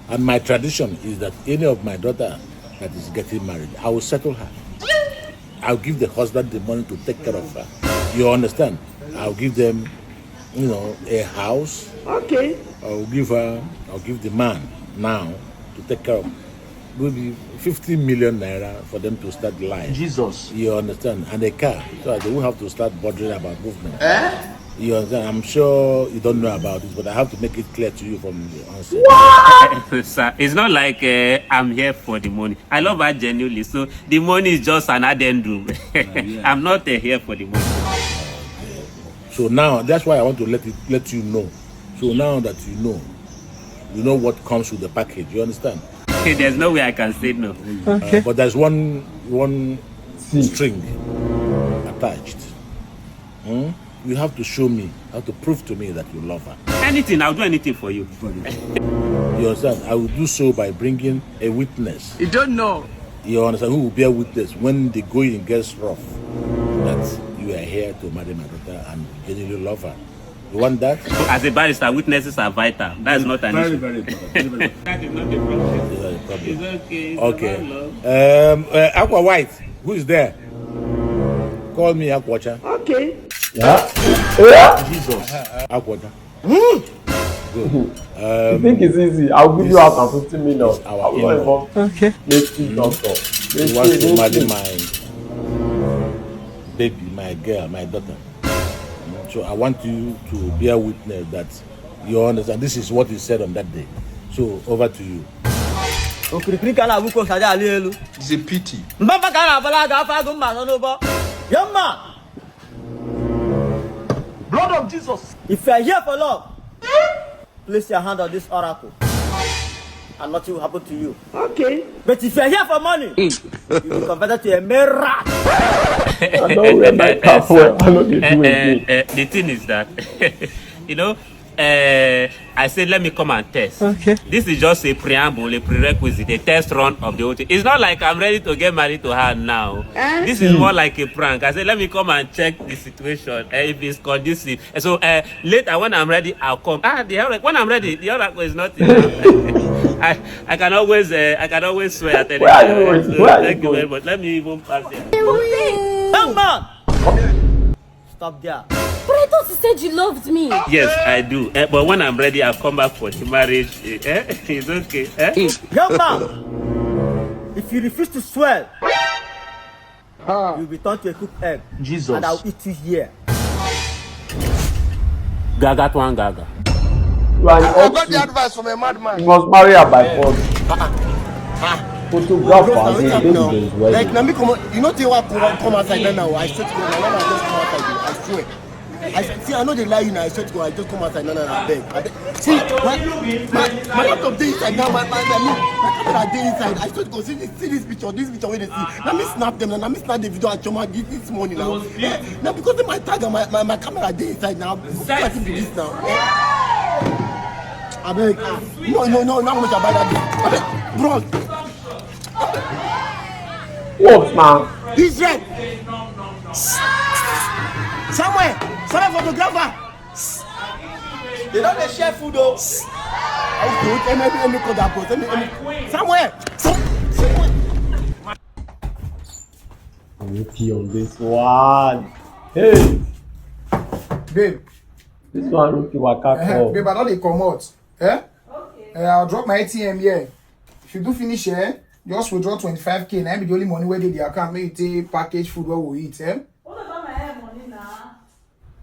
And my tradition is that any of my daughter that is getting married, I will settle her. I'll give the husband the money to take care of her. You understand? I'll give them, you know, a house. Okay. I'll give her, I'll give the man now to take care of maybe fifty million naira for them to start life. Jesus. You understand? And a car, so that they won't have to start bothering about movement. Eh? You understand? I'm sure you don't know about this, but I have to make it clear to you from the onset. Sir, it's not like uh, I'm here for the money. I love her genuinely, so the money is just an addendum. I'm not uh, here for the money. So now that's why I want to let it let you know. So now that you know, you know what comes with the package. You understand? There's no way I can say no. Uh, but there's one one string attached. Hmm? You have to show me, you have to prove to me that you love her. Anything, I'll do anything for you. You understand? I will do so by bringing a witness. You don't know. You understand? Who will bear witness when the going gets rough that you are here to marry my daughter and genuinely love her. You want that? As a barrister, witnesses are vital. That's not an Very, issue. Very important. Very, very important. That is not a problem. Is that a problem? It's okay. Okay. Love. Um, uh, Aqua White, who is there? Call me Aquacha. Okay. Jesus. Aquacha. You think it's easy? I'll give you out of fifty million. Our I will not in-law. Involve. Okay. Let's see, doctor. He wants to marry my baby, my girl, my daughter. So I want you to bear witness that you understand. This is what he said on that day. So over to you. Okirikiri ka a na-agwụkọ saja ala elu. It's a pity. Mbamba ka a na-abala aga afọ agụ mma nọ n'ụbọ. Young man, Blood of Jesus. If you are here for love, place your hand on this oracle and nothing will happen to you. Okay. But if you are here for money, you'll be converted to a mere rat. I don't wear my cap well. I know they do Eh, again. eh, eh, the thing is that, you know, uh, I said, let me come and test. Okay. This is just a preamble, a prerequisite, a test run of the whole thing. It's not like I'm ready to get married to her now. This is more like a prank. I said, let me come and check the situation, uh, if it's conducive. And so uh, later, when I'm ready, I'll come. Ah, the oracle, when I'm ready, the oracle is not enough. I, I can always, uh, I can always swear at any Where are time. you going? So Where are you thank you very going? Much. Let me even pass there. Young man, stop there. But I thought you said you loved me. Yes, I do. Eh, but when I'm ready, I'll come back for the marriage. Eh, eh, it's okay. Eh? Young man, if you refuse to swear, you'll be turned to a cooked egg. Jesus. And I'll eat you here. Gaga to one gaga. You are I an got the oxy. Advice from a madman. You must marry her by force. Photographer, Bro, the wetin happen now? baby is Like wedding. Na me come out. You know tey wey I come, come outside now, now. I swear to God, na now I just come outside. I swear. I s- see. I know they lie you now. I swear to God, I just come outside now, now, now, I beg. I beg. See, my, my, my laptop dey inside now. My, my, my, my camera dey inside. I swear to God, see this, see this picture, this picture wey dey see. Na me snap them now. Na me snap the video and Chioma give this morning now. Eh, na because of my tag and my, my, my camera dey inside now. Who can be this now? Eh? Abeg. No, no, no, no, how much I buy that thing? Abeg, bros. What, man? Israel. Samuel, Samuel photographer. They don dey share food o. Okay, wait, let me, let me call that bros. Let me, let me. Samuel. Sam- Samuel. Let me pee on this one. Hey, Babe, this one look like waka eh, come. Babe, I don dey comot. Eh? Eh, I'll drop my A T M here. If you do finish, eh, just withdraw twenty-five K. Na be the only money wey dey the account. Make you take package food wey we eat, eh?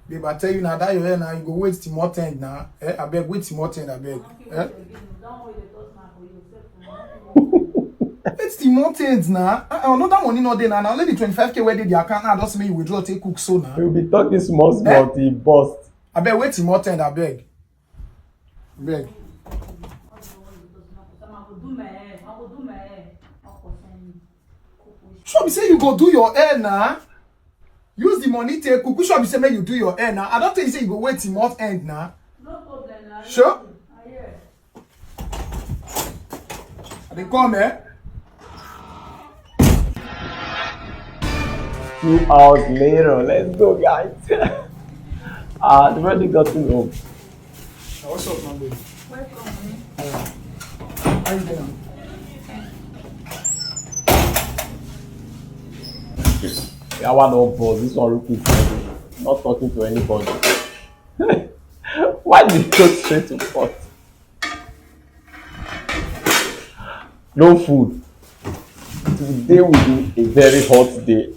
Babe, I tell you now, that your hair now, you go wait till month end now. Eh? Abeg, wait till month end, abeg. Eh? Wait till month end now. Uh, another money no dey now. Now only the twenty-five K wey dey the account now. Just make you withdraw, take cook so now. You be talking small small till e burst. Abeg, wait till month end, abeg. Abeg. Sure be say you go do your hair now. Use the money take cook. Which one be say make you do your hair now? I don tell you say you go wait till month end now. Sure. I dey come, eh? Two hours later, let's go, guys. Ah, the wedding got to home. What's up, my baby? Welcome. How you doing? Yeah, one of us. This one repeat. Not talking to anybody. Why did you go straight to pot? No food. Today will be a very hot day.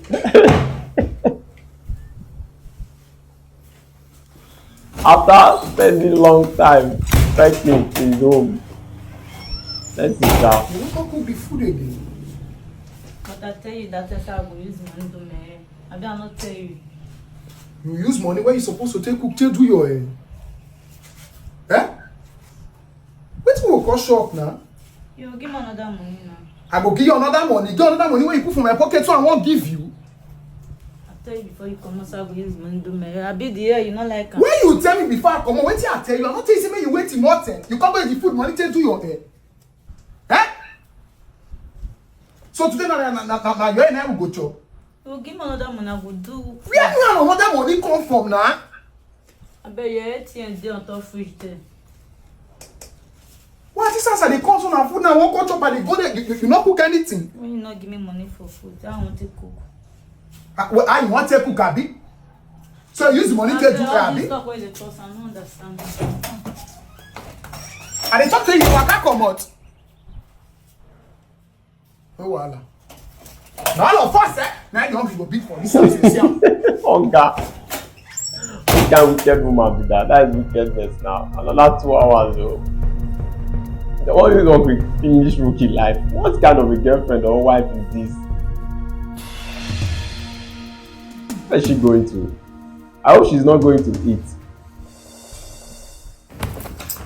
After spending long time trekking in home, let's sit down. You no go cook the food again. But I tell you that I go use money do my hair. I be not tell you. You use money where you supposed to take cook, take do your hair. Eh? Wetin go come shop now? You go give me another money now. I go give you another money. Get another money wey you put for my pocket so I wan give you. I tell you before you come out, so I go use money do my hair. I be the hair, you no like am. When you tell me before I come out, wetin I tell you? I no tell you say make you wait till morning. You come buy the food money take do your hair. Eh? So today na na na na, na your hair na we go chop. You go give me another money, I go do. Where you and another money come from now? I bet your A T M dey on top fridge there. Why this house I dey come so na food now? I wan come chop, I dey go there. You, you, you no cook anything. When you no give me money for food, I want to cook. Ah, well, I want to cook, abi? So you use the money to do, all abi? This talk wey you dey talk, I no understand. I dey talk to you, waka comot. No wahala. Na all of us, eh? Na the hungry go big for this house, you see am. Hunger. Which kind wicked woman be that? That is wickedness now. Another two hours, though. The one who is hungry finish rookie life. What kind of a girlfriend or wife is this? Where is she going to? I hope she's not going to eat.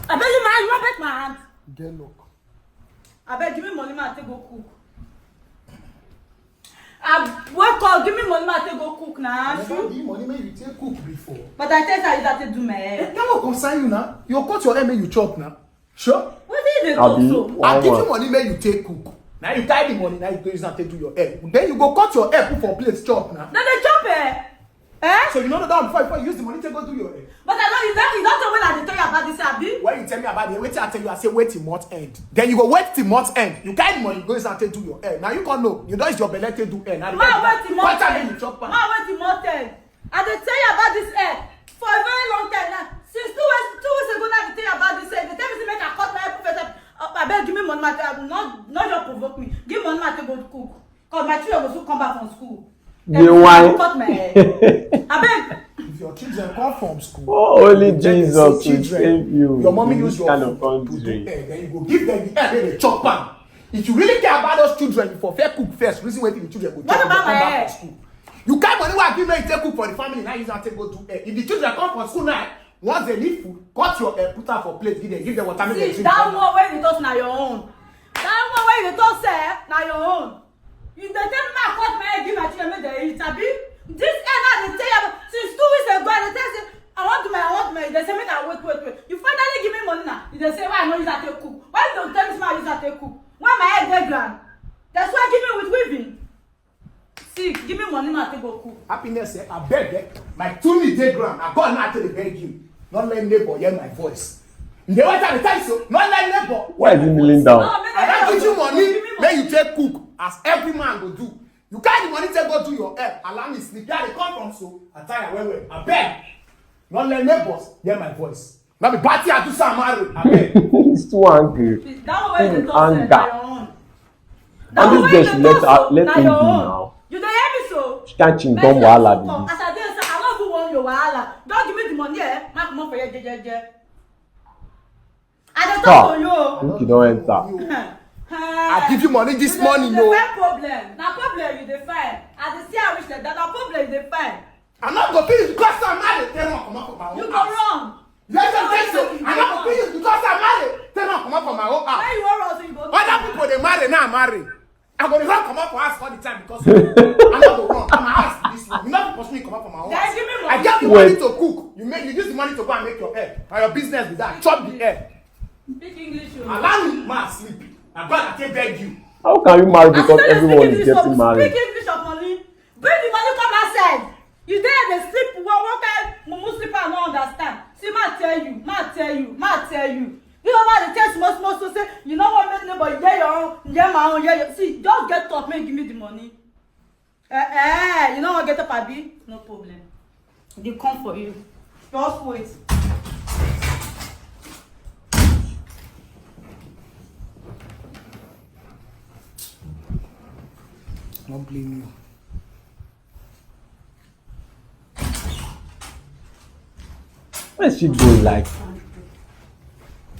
I beg you, man, you wan break my hand. Get luck. Abeg, give me money, ma, take go cook. I wake up, give me money, ma, take go cook now. I never give you money, make you take cook before. But I tell you, that take do my hair. Eh, that will concern you now. You cut your hair, make you chop now. Sure? What did they talk so? I give you money, make you take cook. Now you tie the money, now you go use and take do your hair. Then you go cut your hair, put for place, chop now. Then they chop hair. Eh? So you know that before, before you use the money to go do your hair. But I don't, you don't, you don't know when I dey tell you about this, abi? When you tell me about it, wait till I tell you, I say wait till month end. Then you go wait till month end. You carry the money, go inside take do your hair. Now you can't know. You know it's your belly take do hair. Now Ma, wait till month end. You chop am. Ma, wait till month end. I dey tell you about this hair for a very long time now. Since two weeks, two weeks ago now, I dey tell you about this hair. They tell me say make I cut my hair, professor. Uh, abeg, give me money, ma, take, no, no, just provoke me. Give money, ma, take go cook. Cause my children go soon come back from school. Then why? Cut my hair. Abeg. If your children come from school, oh, only Jesus will save you. Your mommy use your food to do hair, then you go give them the hair, then they chop am. If you really care about those children, you for fair cook first. Reason wetin the children go take when they come back from school. You carry money wey I give make you take cook for the family, now use am take go do hair. If the children come from school now, once they leave food, cut your hair, put am for plate, give them, give them water, make them drink. See, that one wey you talk na your own. That one wey you talk say na your own. You dey tell me make I cut my hair give my children make dem eat, abi? This hair now dey tell you since two weeks ago, I dey tell say I wan do my, I wan do my, you dey say make I wait, wait, wait. You finally give me money now, you dey say why I no use am take cook. Why you don tell me say make I use am take cook? Why my head dey ground? That's why give me with weaving. See, give me money, ma, take go cook. Happiness, eh? I beg, eh? My two knee dey ground. I go now to the beg you. Don't let neighbor hear my voice. The way I dey tell you so, don't let neighbor. Why is he kneeling down? No, make I don give you money, make you take cook, as every man go do. You carry the money take go do your hair. Allow me sleep. Where I dey come from so, I tire well well. I beg. Don't let neighbors hear my voice. Now be party I do some marry. I beg. He's too angry. That one wey you dey talk say na your own. And this girl should let her, let him be now. You dey hear me so? She can't change, don wahala be this. As I dey say, I no even want your wahala. Don't give me the money, eh? Make I comot for here, je, je, je. I dey talk to you. Make you don enter. I give you money this morning, no. You dey find problem. Na problem you dey find. I dey see how reach like that. Na problem you dey find. I no go fit use because I'm married. Tell am comot for my own house. You go run. Yes, I tell you. I no go fit use because I'm married. Tell am comot for my own house. Where you wan run so you go? Other people dey marry, now I marry. I go dey run comot for house all the time because I no go run. Na my house be this one. You no fit pursue me comot for my own house. Then give me money. I get the money to cook. You make, you use the money to go and make your hair. Na your business be that. Chop the air. Speak English o. Allow me, ma sleep. Na God I take beg you. How can you marry because everyone is getting married? Speak English of money. Bring the money come outside. You dey dey sleep one one kind mumu sleeper I no understand. See ma tell you, ma tell you, ma tell you. You know why dey tell small small so say you no wan make nobody hear your own, hear my own, hear your see just get up make you give me the money. Eh eh, you no wan get up abi? No problem. Dey come for you. Just wait. No blame you. Where is she going like?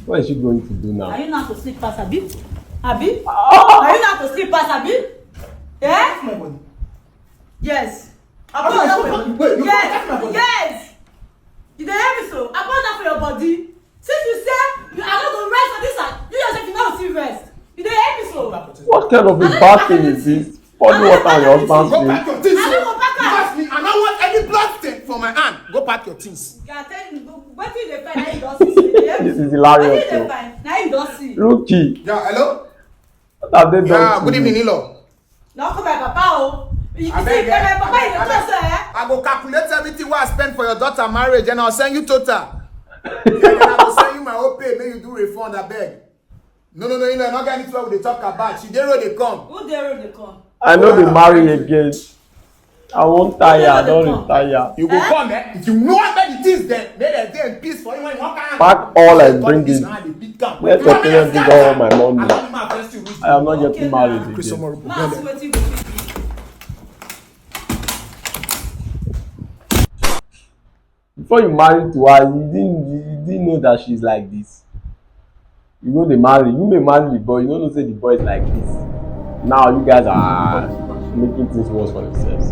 What is she going to do now? Are you not to sleep pass, Abi? Abi? Are you not to sleep pass, Abi? Eh? Yes. Upon that for your body. Yes. Yes. You dey hear me so? Upon that for your body. Since you say you are not going to rest for this side, you yourself you not see rest. You dey hear me so? What kind of a bad thing is this? Body water and your husband's name. Go pack your things. I no go pack am. Trust me, I no want any blood stain for my hand. Go pack your things. Wetin you dey find na you don see. This is hilarious o. Wetin you dey find na you don see. Rookie. Yeah, hello? What have they done to you? Yeah, good evening, Nilo. No call my papa o. You see, my papa you dey talk so eh? I go calculate everything wey I spend for your daughter marriage and I'll send you total. Then I go send you my own pay, make you do refund, abeg. No, no, no, you know, not get anything we dey talk about. She dey road dey come. Who dey road dey come? I no dey marry again. I wan tire, I don retire. You go come, eh? If you know how many things dem, make dem dey in peace for you when you wan carry am. Pack all and bring it. Let your parents bring all my money. I am not getting married again. Ma, see wetin go fit be. Before you marry to her, you didn't you didn't know that she's like this. You know they marry, you may marry the boy, you don't know say the boy is like this. Now you guys are making things worse for yourselves.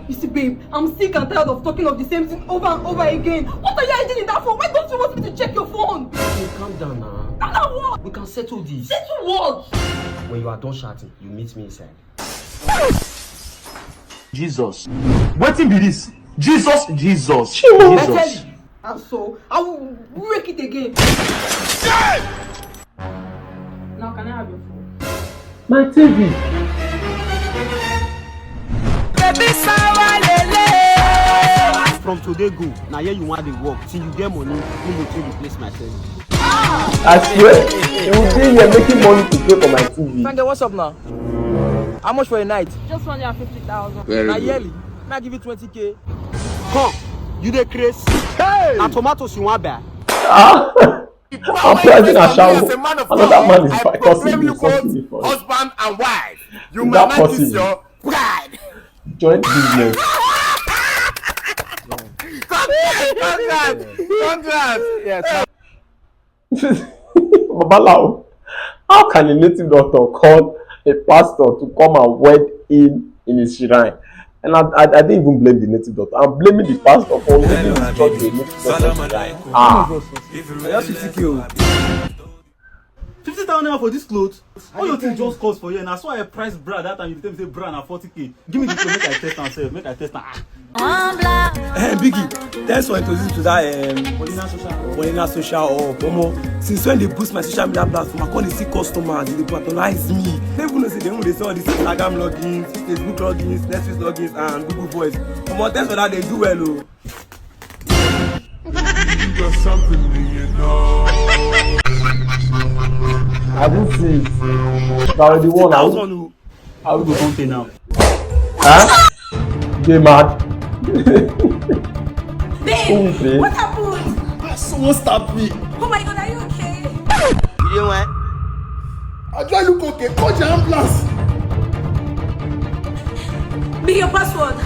You see, babe, I'm sick and tired of talking of the same thing over and over again. What are you hiding in that phone? Why don't you want me to check your phone? Hey, calm down now. Calm down what? We can settle this. Settle what? When you are done shouting, you meet me inside. Jesus. Wetin be this? Jesus, Jesus, Jesus. And so, I will break it again. Now, can I have your phone? My T V. Baby sawa lele. From today go, na here you wan dey work till you get money, make you take replace my T V. I swear, you will be here making money to pay for my T V. Fende, what's up now? How much for a night? Just one hundred fifty thousand. Very Na good. Yearly. Na give you twenty K. Come, you dey craze? Hey! Na tomatoes you wan buy? Ah! I'm praising Ashawo. Another man is cursing me something before. Husband and wife, you might not use your pride. Joint business. Congrats! Congrats! Congrats! Yes. Babalawo, how can a native doctor call a pastor to come and wed him in his shrine? And I, I, I didn't even blame the native doctor. I'm blaming the pastor for leaving his church to a native doctor's shrine. Ah. Just fifty K o. Fifty thousand naira for this cloth? All your thing just cost for here. Na so I price bra that time you tell me say bra na forty K. Give me the cloth make I test am sef, make I test am. Ah. Hey, Biggie, thanks for introducing to that um, Molina Social Hub. Molina Social Hub. Omo, since when they boost my social media platform, I come dey see customers, they patronize me. They even know say they even dey sell all these Instagram logins, Facebook logins, Netflix logins, and Google Voice. Omo, thanks for that, they do well o. I don't see it. Now the one I thousand o. How we go come pay now? Huh? Dey mad. Babe, what happened? Ah, someone stabbed me. Oh my God, are you okay? You dey well? I try look okay. Call the ambulance. Be your password.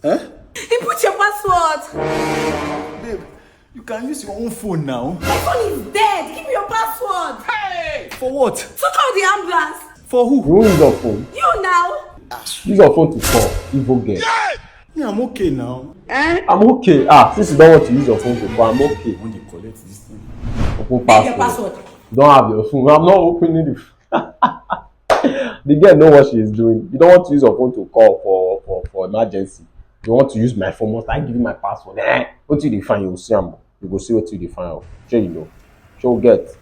Eh? He put your password. Babe, you can use your own phone now. My phone is dead. Give me your password. Hey! For what? To call the ambulance. For who? Who is your phone? You now. Use your phone to call, evil girl. Yeah! Me, I'm okay now. Eh? I'm okay. Ah, since you don't want to use your phone to call, I'm okay. When you collect this thing, open password. Your password. You don't have your phone. I'm not opening the The girl know what she is doing. You don't want to use your phone to call for for for emergency. You want to use my phone. Must I give you my password? Eh? What you define? You see am. You go see wetin you dey find out. Shey you know? Shey you get?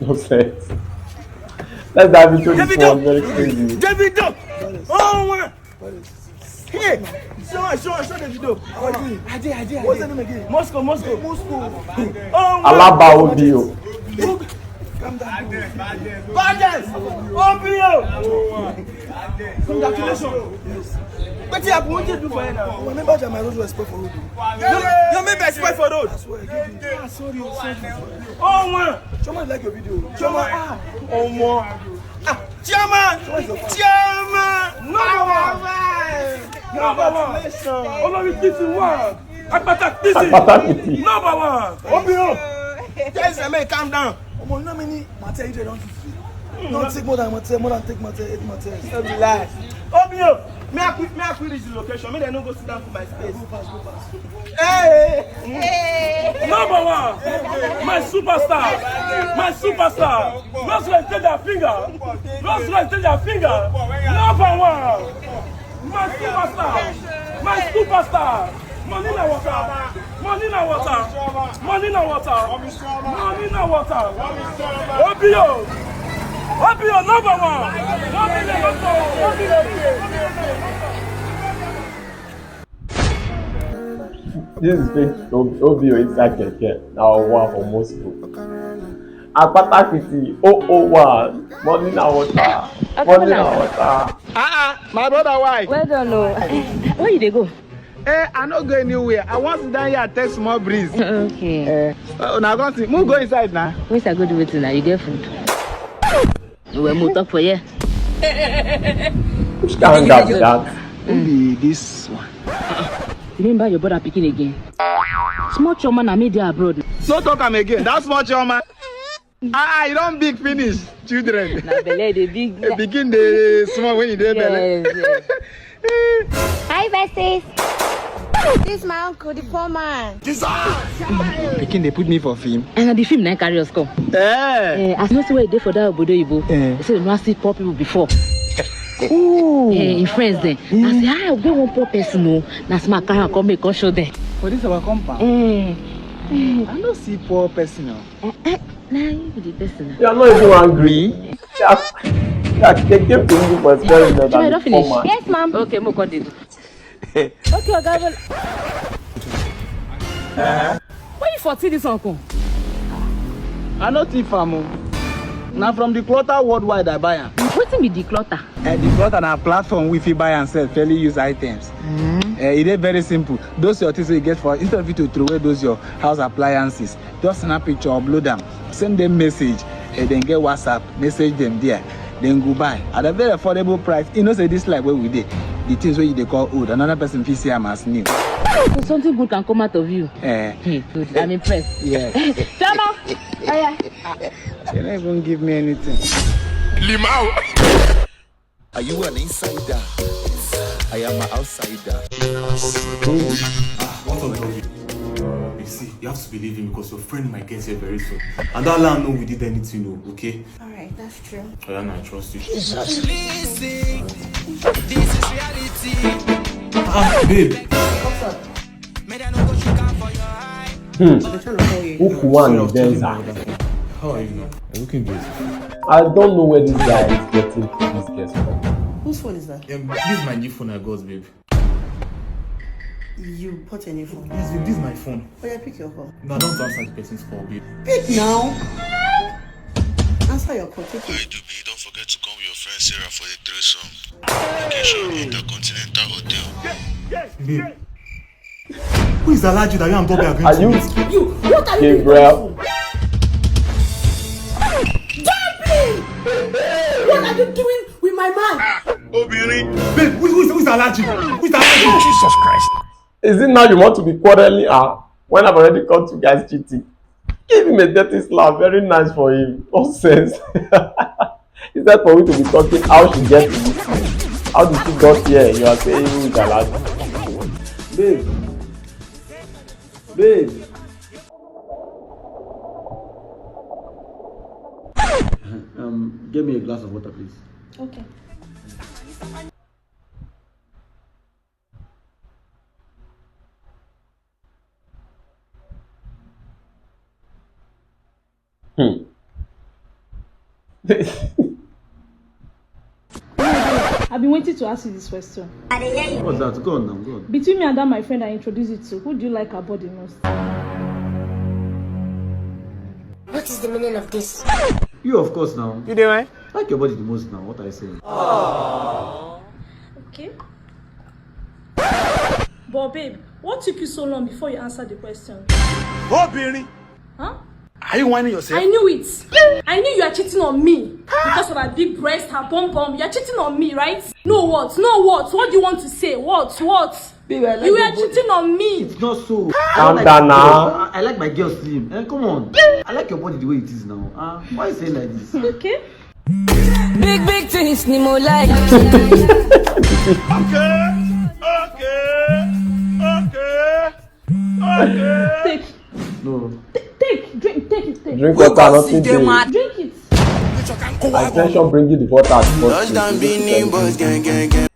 No sense. Let's dive into this one. Very crazy. Davido! Oh, one! Hey! Show am, show am, show Davido. Adi, Adi, Adi. What's the name again? Moscow, Moscow. Moscow. Oh, one! Alaba O B O. Calm down. Baddest! O B O! Congratulations. Wetin happen? Wetin you do for here now? Oh, remember that my road was spoiled for road. Your, your main best spoil for road. I swear, I give you. Ah, sorry, sorry. Oh, one. Chioma like your video. Chioma, ah. Oh, one. Ah, Chioma. Chioma. No, number one. Olori Titi one. Akpata Titi. Akpata Titi. Number one. O B O. Tell Zeme, calm down. Omo, you know many matter you don do today. Don't take more than matter, more than take matter, eight matter. No be lie. O B O, may I quick, may I quick reach the location? Make dem no go sit down for my space. Go fast, go fast. Hey! Number one, my superstar, my superstar. No sweat take their finger. No sweat take their finger. Number one, my superstar, my superstar. Money na water. Money na water. Money na water. Money na water. O B O. O B O number one. One million water. One million. This is fake O B O inside keke. Now one for Moscow. Akpata Titi, oh oh one. Money na water. Money na water. Ah, ah, my brother, why? Well done, no. Where you dey go? Eh, I no go anywhere. I wan sit down here, take small breeze. Okay. Eh, uh, una come see. Move go inside now. Once I go do wetin now? You get food? Well, mo talk for here. Which kind of guy be that? Who be this one? You remember your brother pikin again? Small Chioma na me dey abroad. No talk am again. That small Chioma. Ah, ah, you don big finish, children. Na belle dey big. A pikin dey small when you dey belle. Yes, yes. Hi, besties. This is my uncle, the poor man. Pikin dey put me for film. And na the film na carry us come. Eh. Eh, as you know say we dey for that obodo oyibo. Eh. They say dem no see poor people before. Ooh. Eh, in friends then. I say, ah, we get one poor person o. Na small carry am come make come show them. For this our compound. Eh. I no see poor person o. Eh, eh, na you be the person. You are not even angry. Me? Yeah, yeah, they came to you for spoiling that. Jimmy, I don finish. Yes, ma'am. Okay, mo come dey do. Okay, oga. Where you for see this one come? I no thief am o. Na from the Clutter Worldwide I buy am. Wetin be the Clutter? Eh, the Clutter na platform we fit buy and sell, fairly used items. Mm. Eh, e dey very simple. Those your things wey you get for, instead of you to throw away those your house appliances, just snap picture, upload am, send them message, eh, then get WhatsApp, message them there. Then go buy at a very affordable price. You know say this life wey we dey, the things wey you dey call old, another person fit see am as new. So something good can come out of you. Eh. Hmm, good. I'm impressed. Yes. Chioma, oya. You no even give me anything. Limau. Are you an insider? I am an outsider. Ah, what a love you. You see, you have to believe him because your friend might get here very soon. And that land know we did anything, oh, okay? All right, that's true. Oh, yeah, no, I trust you. Jesus. Listen, this is reality. Ah, babe. What's up? Hmm. They're trying to call you. Uku one Sorry, I was Denza. Talking about that. How are you now? You're looking beautiful. I don't know where this guy is getting this guest from. Whose phone is that? Um, this is my new phone I got, babe. You bought a new phone? Yes, babe, this is my phone. Oh, yeah, pick your call. No, I don't answer the person's call, babe. Pick now. Answer your call, pick it. Hi, Dubi, don't forget to come with your friend Sarah for the threesome. Location, Intercontinental Hotel. Babe, who is Alhaji that you and Bobby are going Are to you meet? You, what are you doing Gabriel? Don't be! What are you doing with my man? Obìnrin. Babe, who, who is, who is Alhaji? Who is Alhaji? Jesus Christ. Is it now you want to be quarreling her when I've already caught you guys cheating? Give him a dirty slap, very nice for him. Nonsense. Instead for we to be talking how she get to this thing, how did she got here? You are saying who is Alhaji? Babe. Babe. Um, get me a glass of water, please. Okay. Hmm. I've been waiting to ask you this question. What's that? Go on now, go on. Between me and that my friend I introduced you to, who do you like about the most? What is the meaning of this? You, of course, now. You dey right? Like your body the most now. What are you saying? Okay. But babe, what took you so long before you answered the question? Obìnrin, Huh? Are you whining yourself? I knew it. I knew you are cheating on me because of her big breast, her bum bum. You are cheating on me, right? No what? No what? What do you want to say? What? What? Babe, I like You your were body. Cheating on me. It's not so. Calm down now. I, I like my girl slim. Eh, come on. I like your body the way it is now. Uh, why you saying like this? Okay. Big big things ni mo like. Okay, okay, okay, okay. Take. No. Take. Drink. Take it. Take. Drink water, nothing dey. Drink it. Attention, bring you the water. First, Touchdown, Benin boys, gang, gang, gang.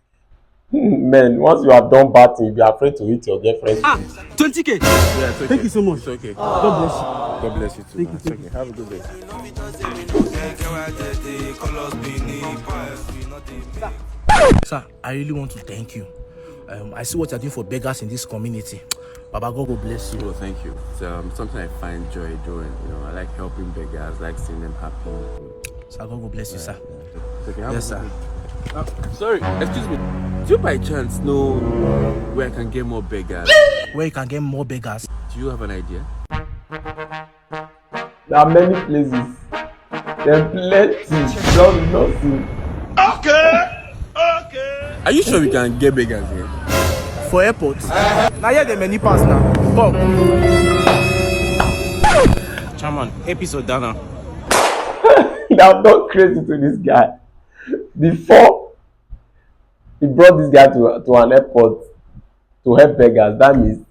Men, once you have done bad thing, you be afraid to eat your girlfriend's Ah, food. twenty K. Yeah, it's okay. Thank you so much. It's okay. God bless you. God bless you too. Thank Man. you, It's okay. Have a good day. Sir, I really want to thank you. Um, I see what you're doing for beggars in this community. Baba God will bless you. Oh, thank you. It's um, something I find joy doing. You know, I like helping beggars, like seeing them happy. Sir, God will bless you, sir. It's okay. Have Yes, a sir. good day. Uh, sorry, excuse me. Do you by chance know where I can get more beggars? Where you can get more beggars? Do you have an idea? There are many places. There are plenty. Just nothing. Okay, okay. Are you sure we can get beggars here? For airport? Now here the many pass now. Come. Chairman, episode dana. They have done crazy to this guy. Before he brought this guy to, to an airport to help beggars, that means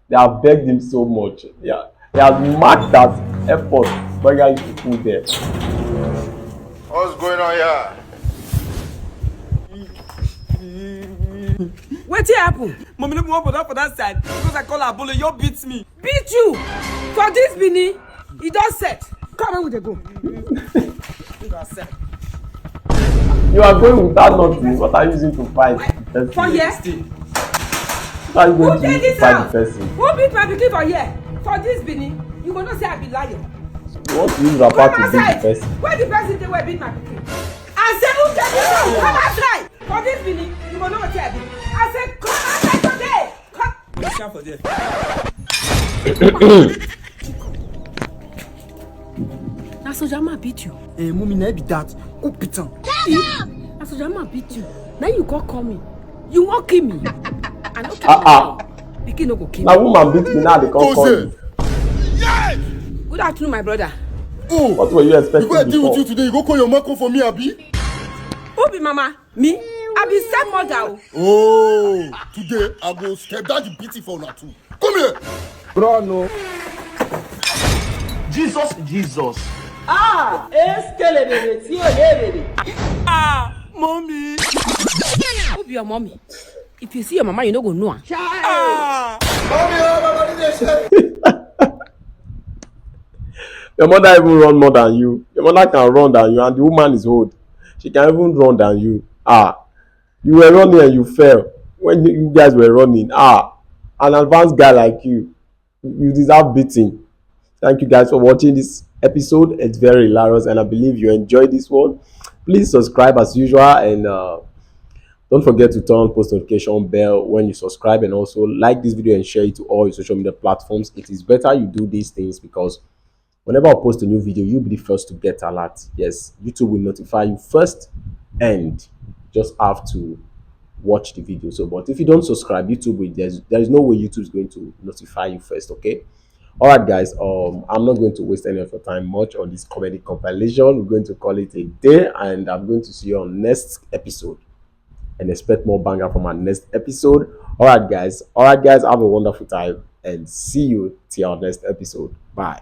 they have begged him so much. Yeah, they have marked that airport beggar used to put there. What's going on here? Wetin happen? Mommy, no be one for that side because I call her Abolo, you beat me. Beat you for this Benin? E don set. Come, where we dey go? You are going without nothing. What are you using to fight? That's For it. here? What are you going Who take to use to this fight house? The person? Who beat my pikin for here? For this Benin? You go know say I be liar. You want to use rapper Come to beat the outside. Person? Where the person dey wey beat my pikin? I say who take this house? Come outside. For this Benin, you go know wetin I be. I say come outside today. Come. Come for there. Na soldier man beat you. Hey, mommy, na be that. Go beat am. Na soldier man beat you. Now you come call me. You wan kill me? I no kill Ah, ah. you. Pikin no go kill Now me. Woman beat me, now they come call you. Good afternoon, my brother. Oh, What were you you expecting go deal with before? You today. You go call your man come for me, Abi. Who be mama? Me? I be stepmother. Oh. Oh, today I go step down the beating for una too. Come here. Bro, no. Jesus, Jesus. Ah, eskelebele, ti o lebele. Ah, mommy. Who be your mommy? If you see your mama, you no go know am. Ah. Mommy, oh, my body dey shake. Your mother even run more than you. Your mother can run than you, and the woman is old. She can even run than you. Ah, you were running and you fell when you guys were running. Ah, an advanced guy like you, you deserve beating. Thank you guys for watching this episode. It's very hilarious, and I believe you enjoyed this one. Please subscribe as usual, and uh, don't forget to turn on post notification bell when you subscribe, and also like this video and share it to all your social media platforms. It is better you do these things because whenever I post a new video, you'll be the first to get alert. Yes, YouTube will notify you first, and just have to watch the video. So, but if you don't subscribe, YouTube will, there's, there is no way YouTube is going to notify you first. Okay. All right, guys. Um, I'm not going to waste any of your time much on this comedy compilation. We're going to call it a day, and I'm going to see you on next episode. And expect more banger from our next episode. All right, guys. All right, guys. Have a wonderful time, and see you till our next episode. Bye.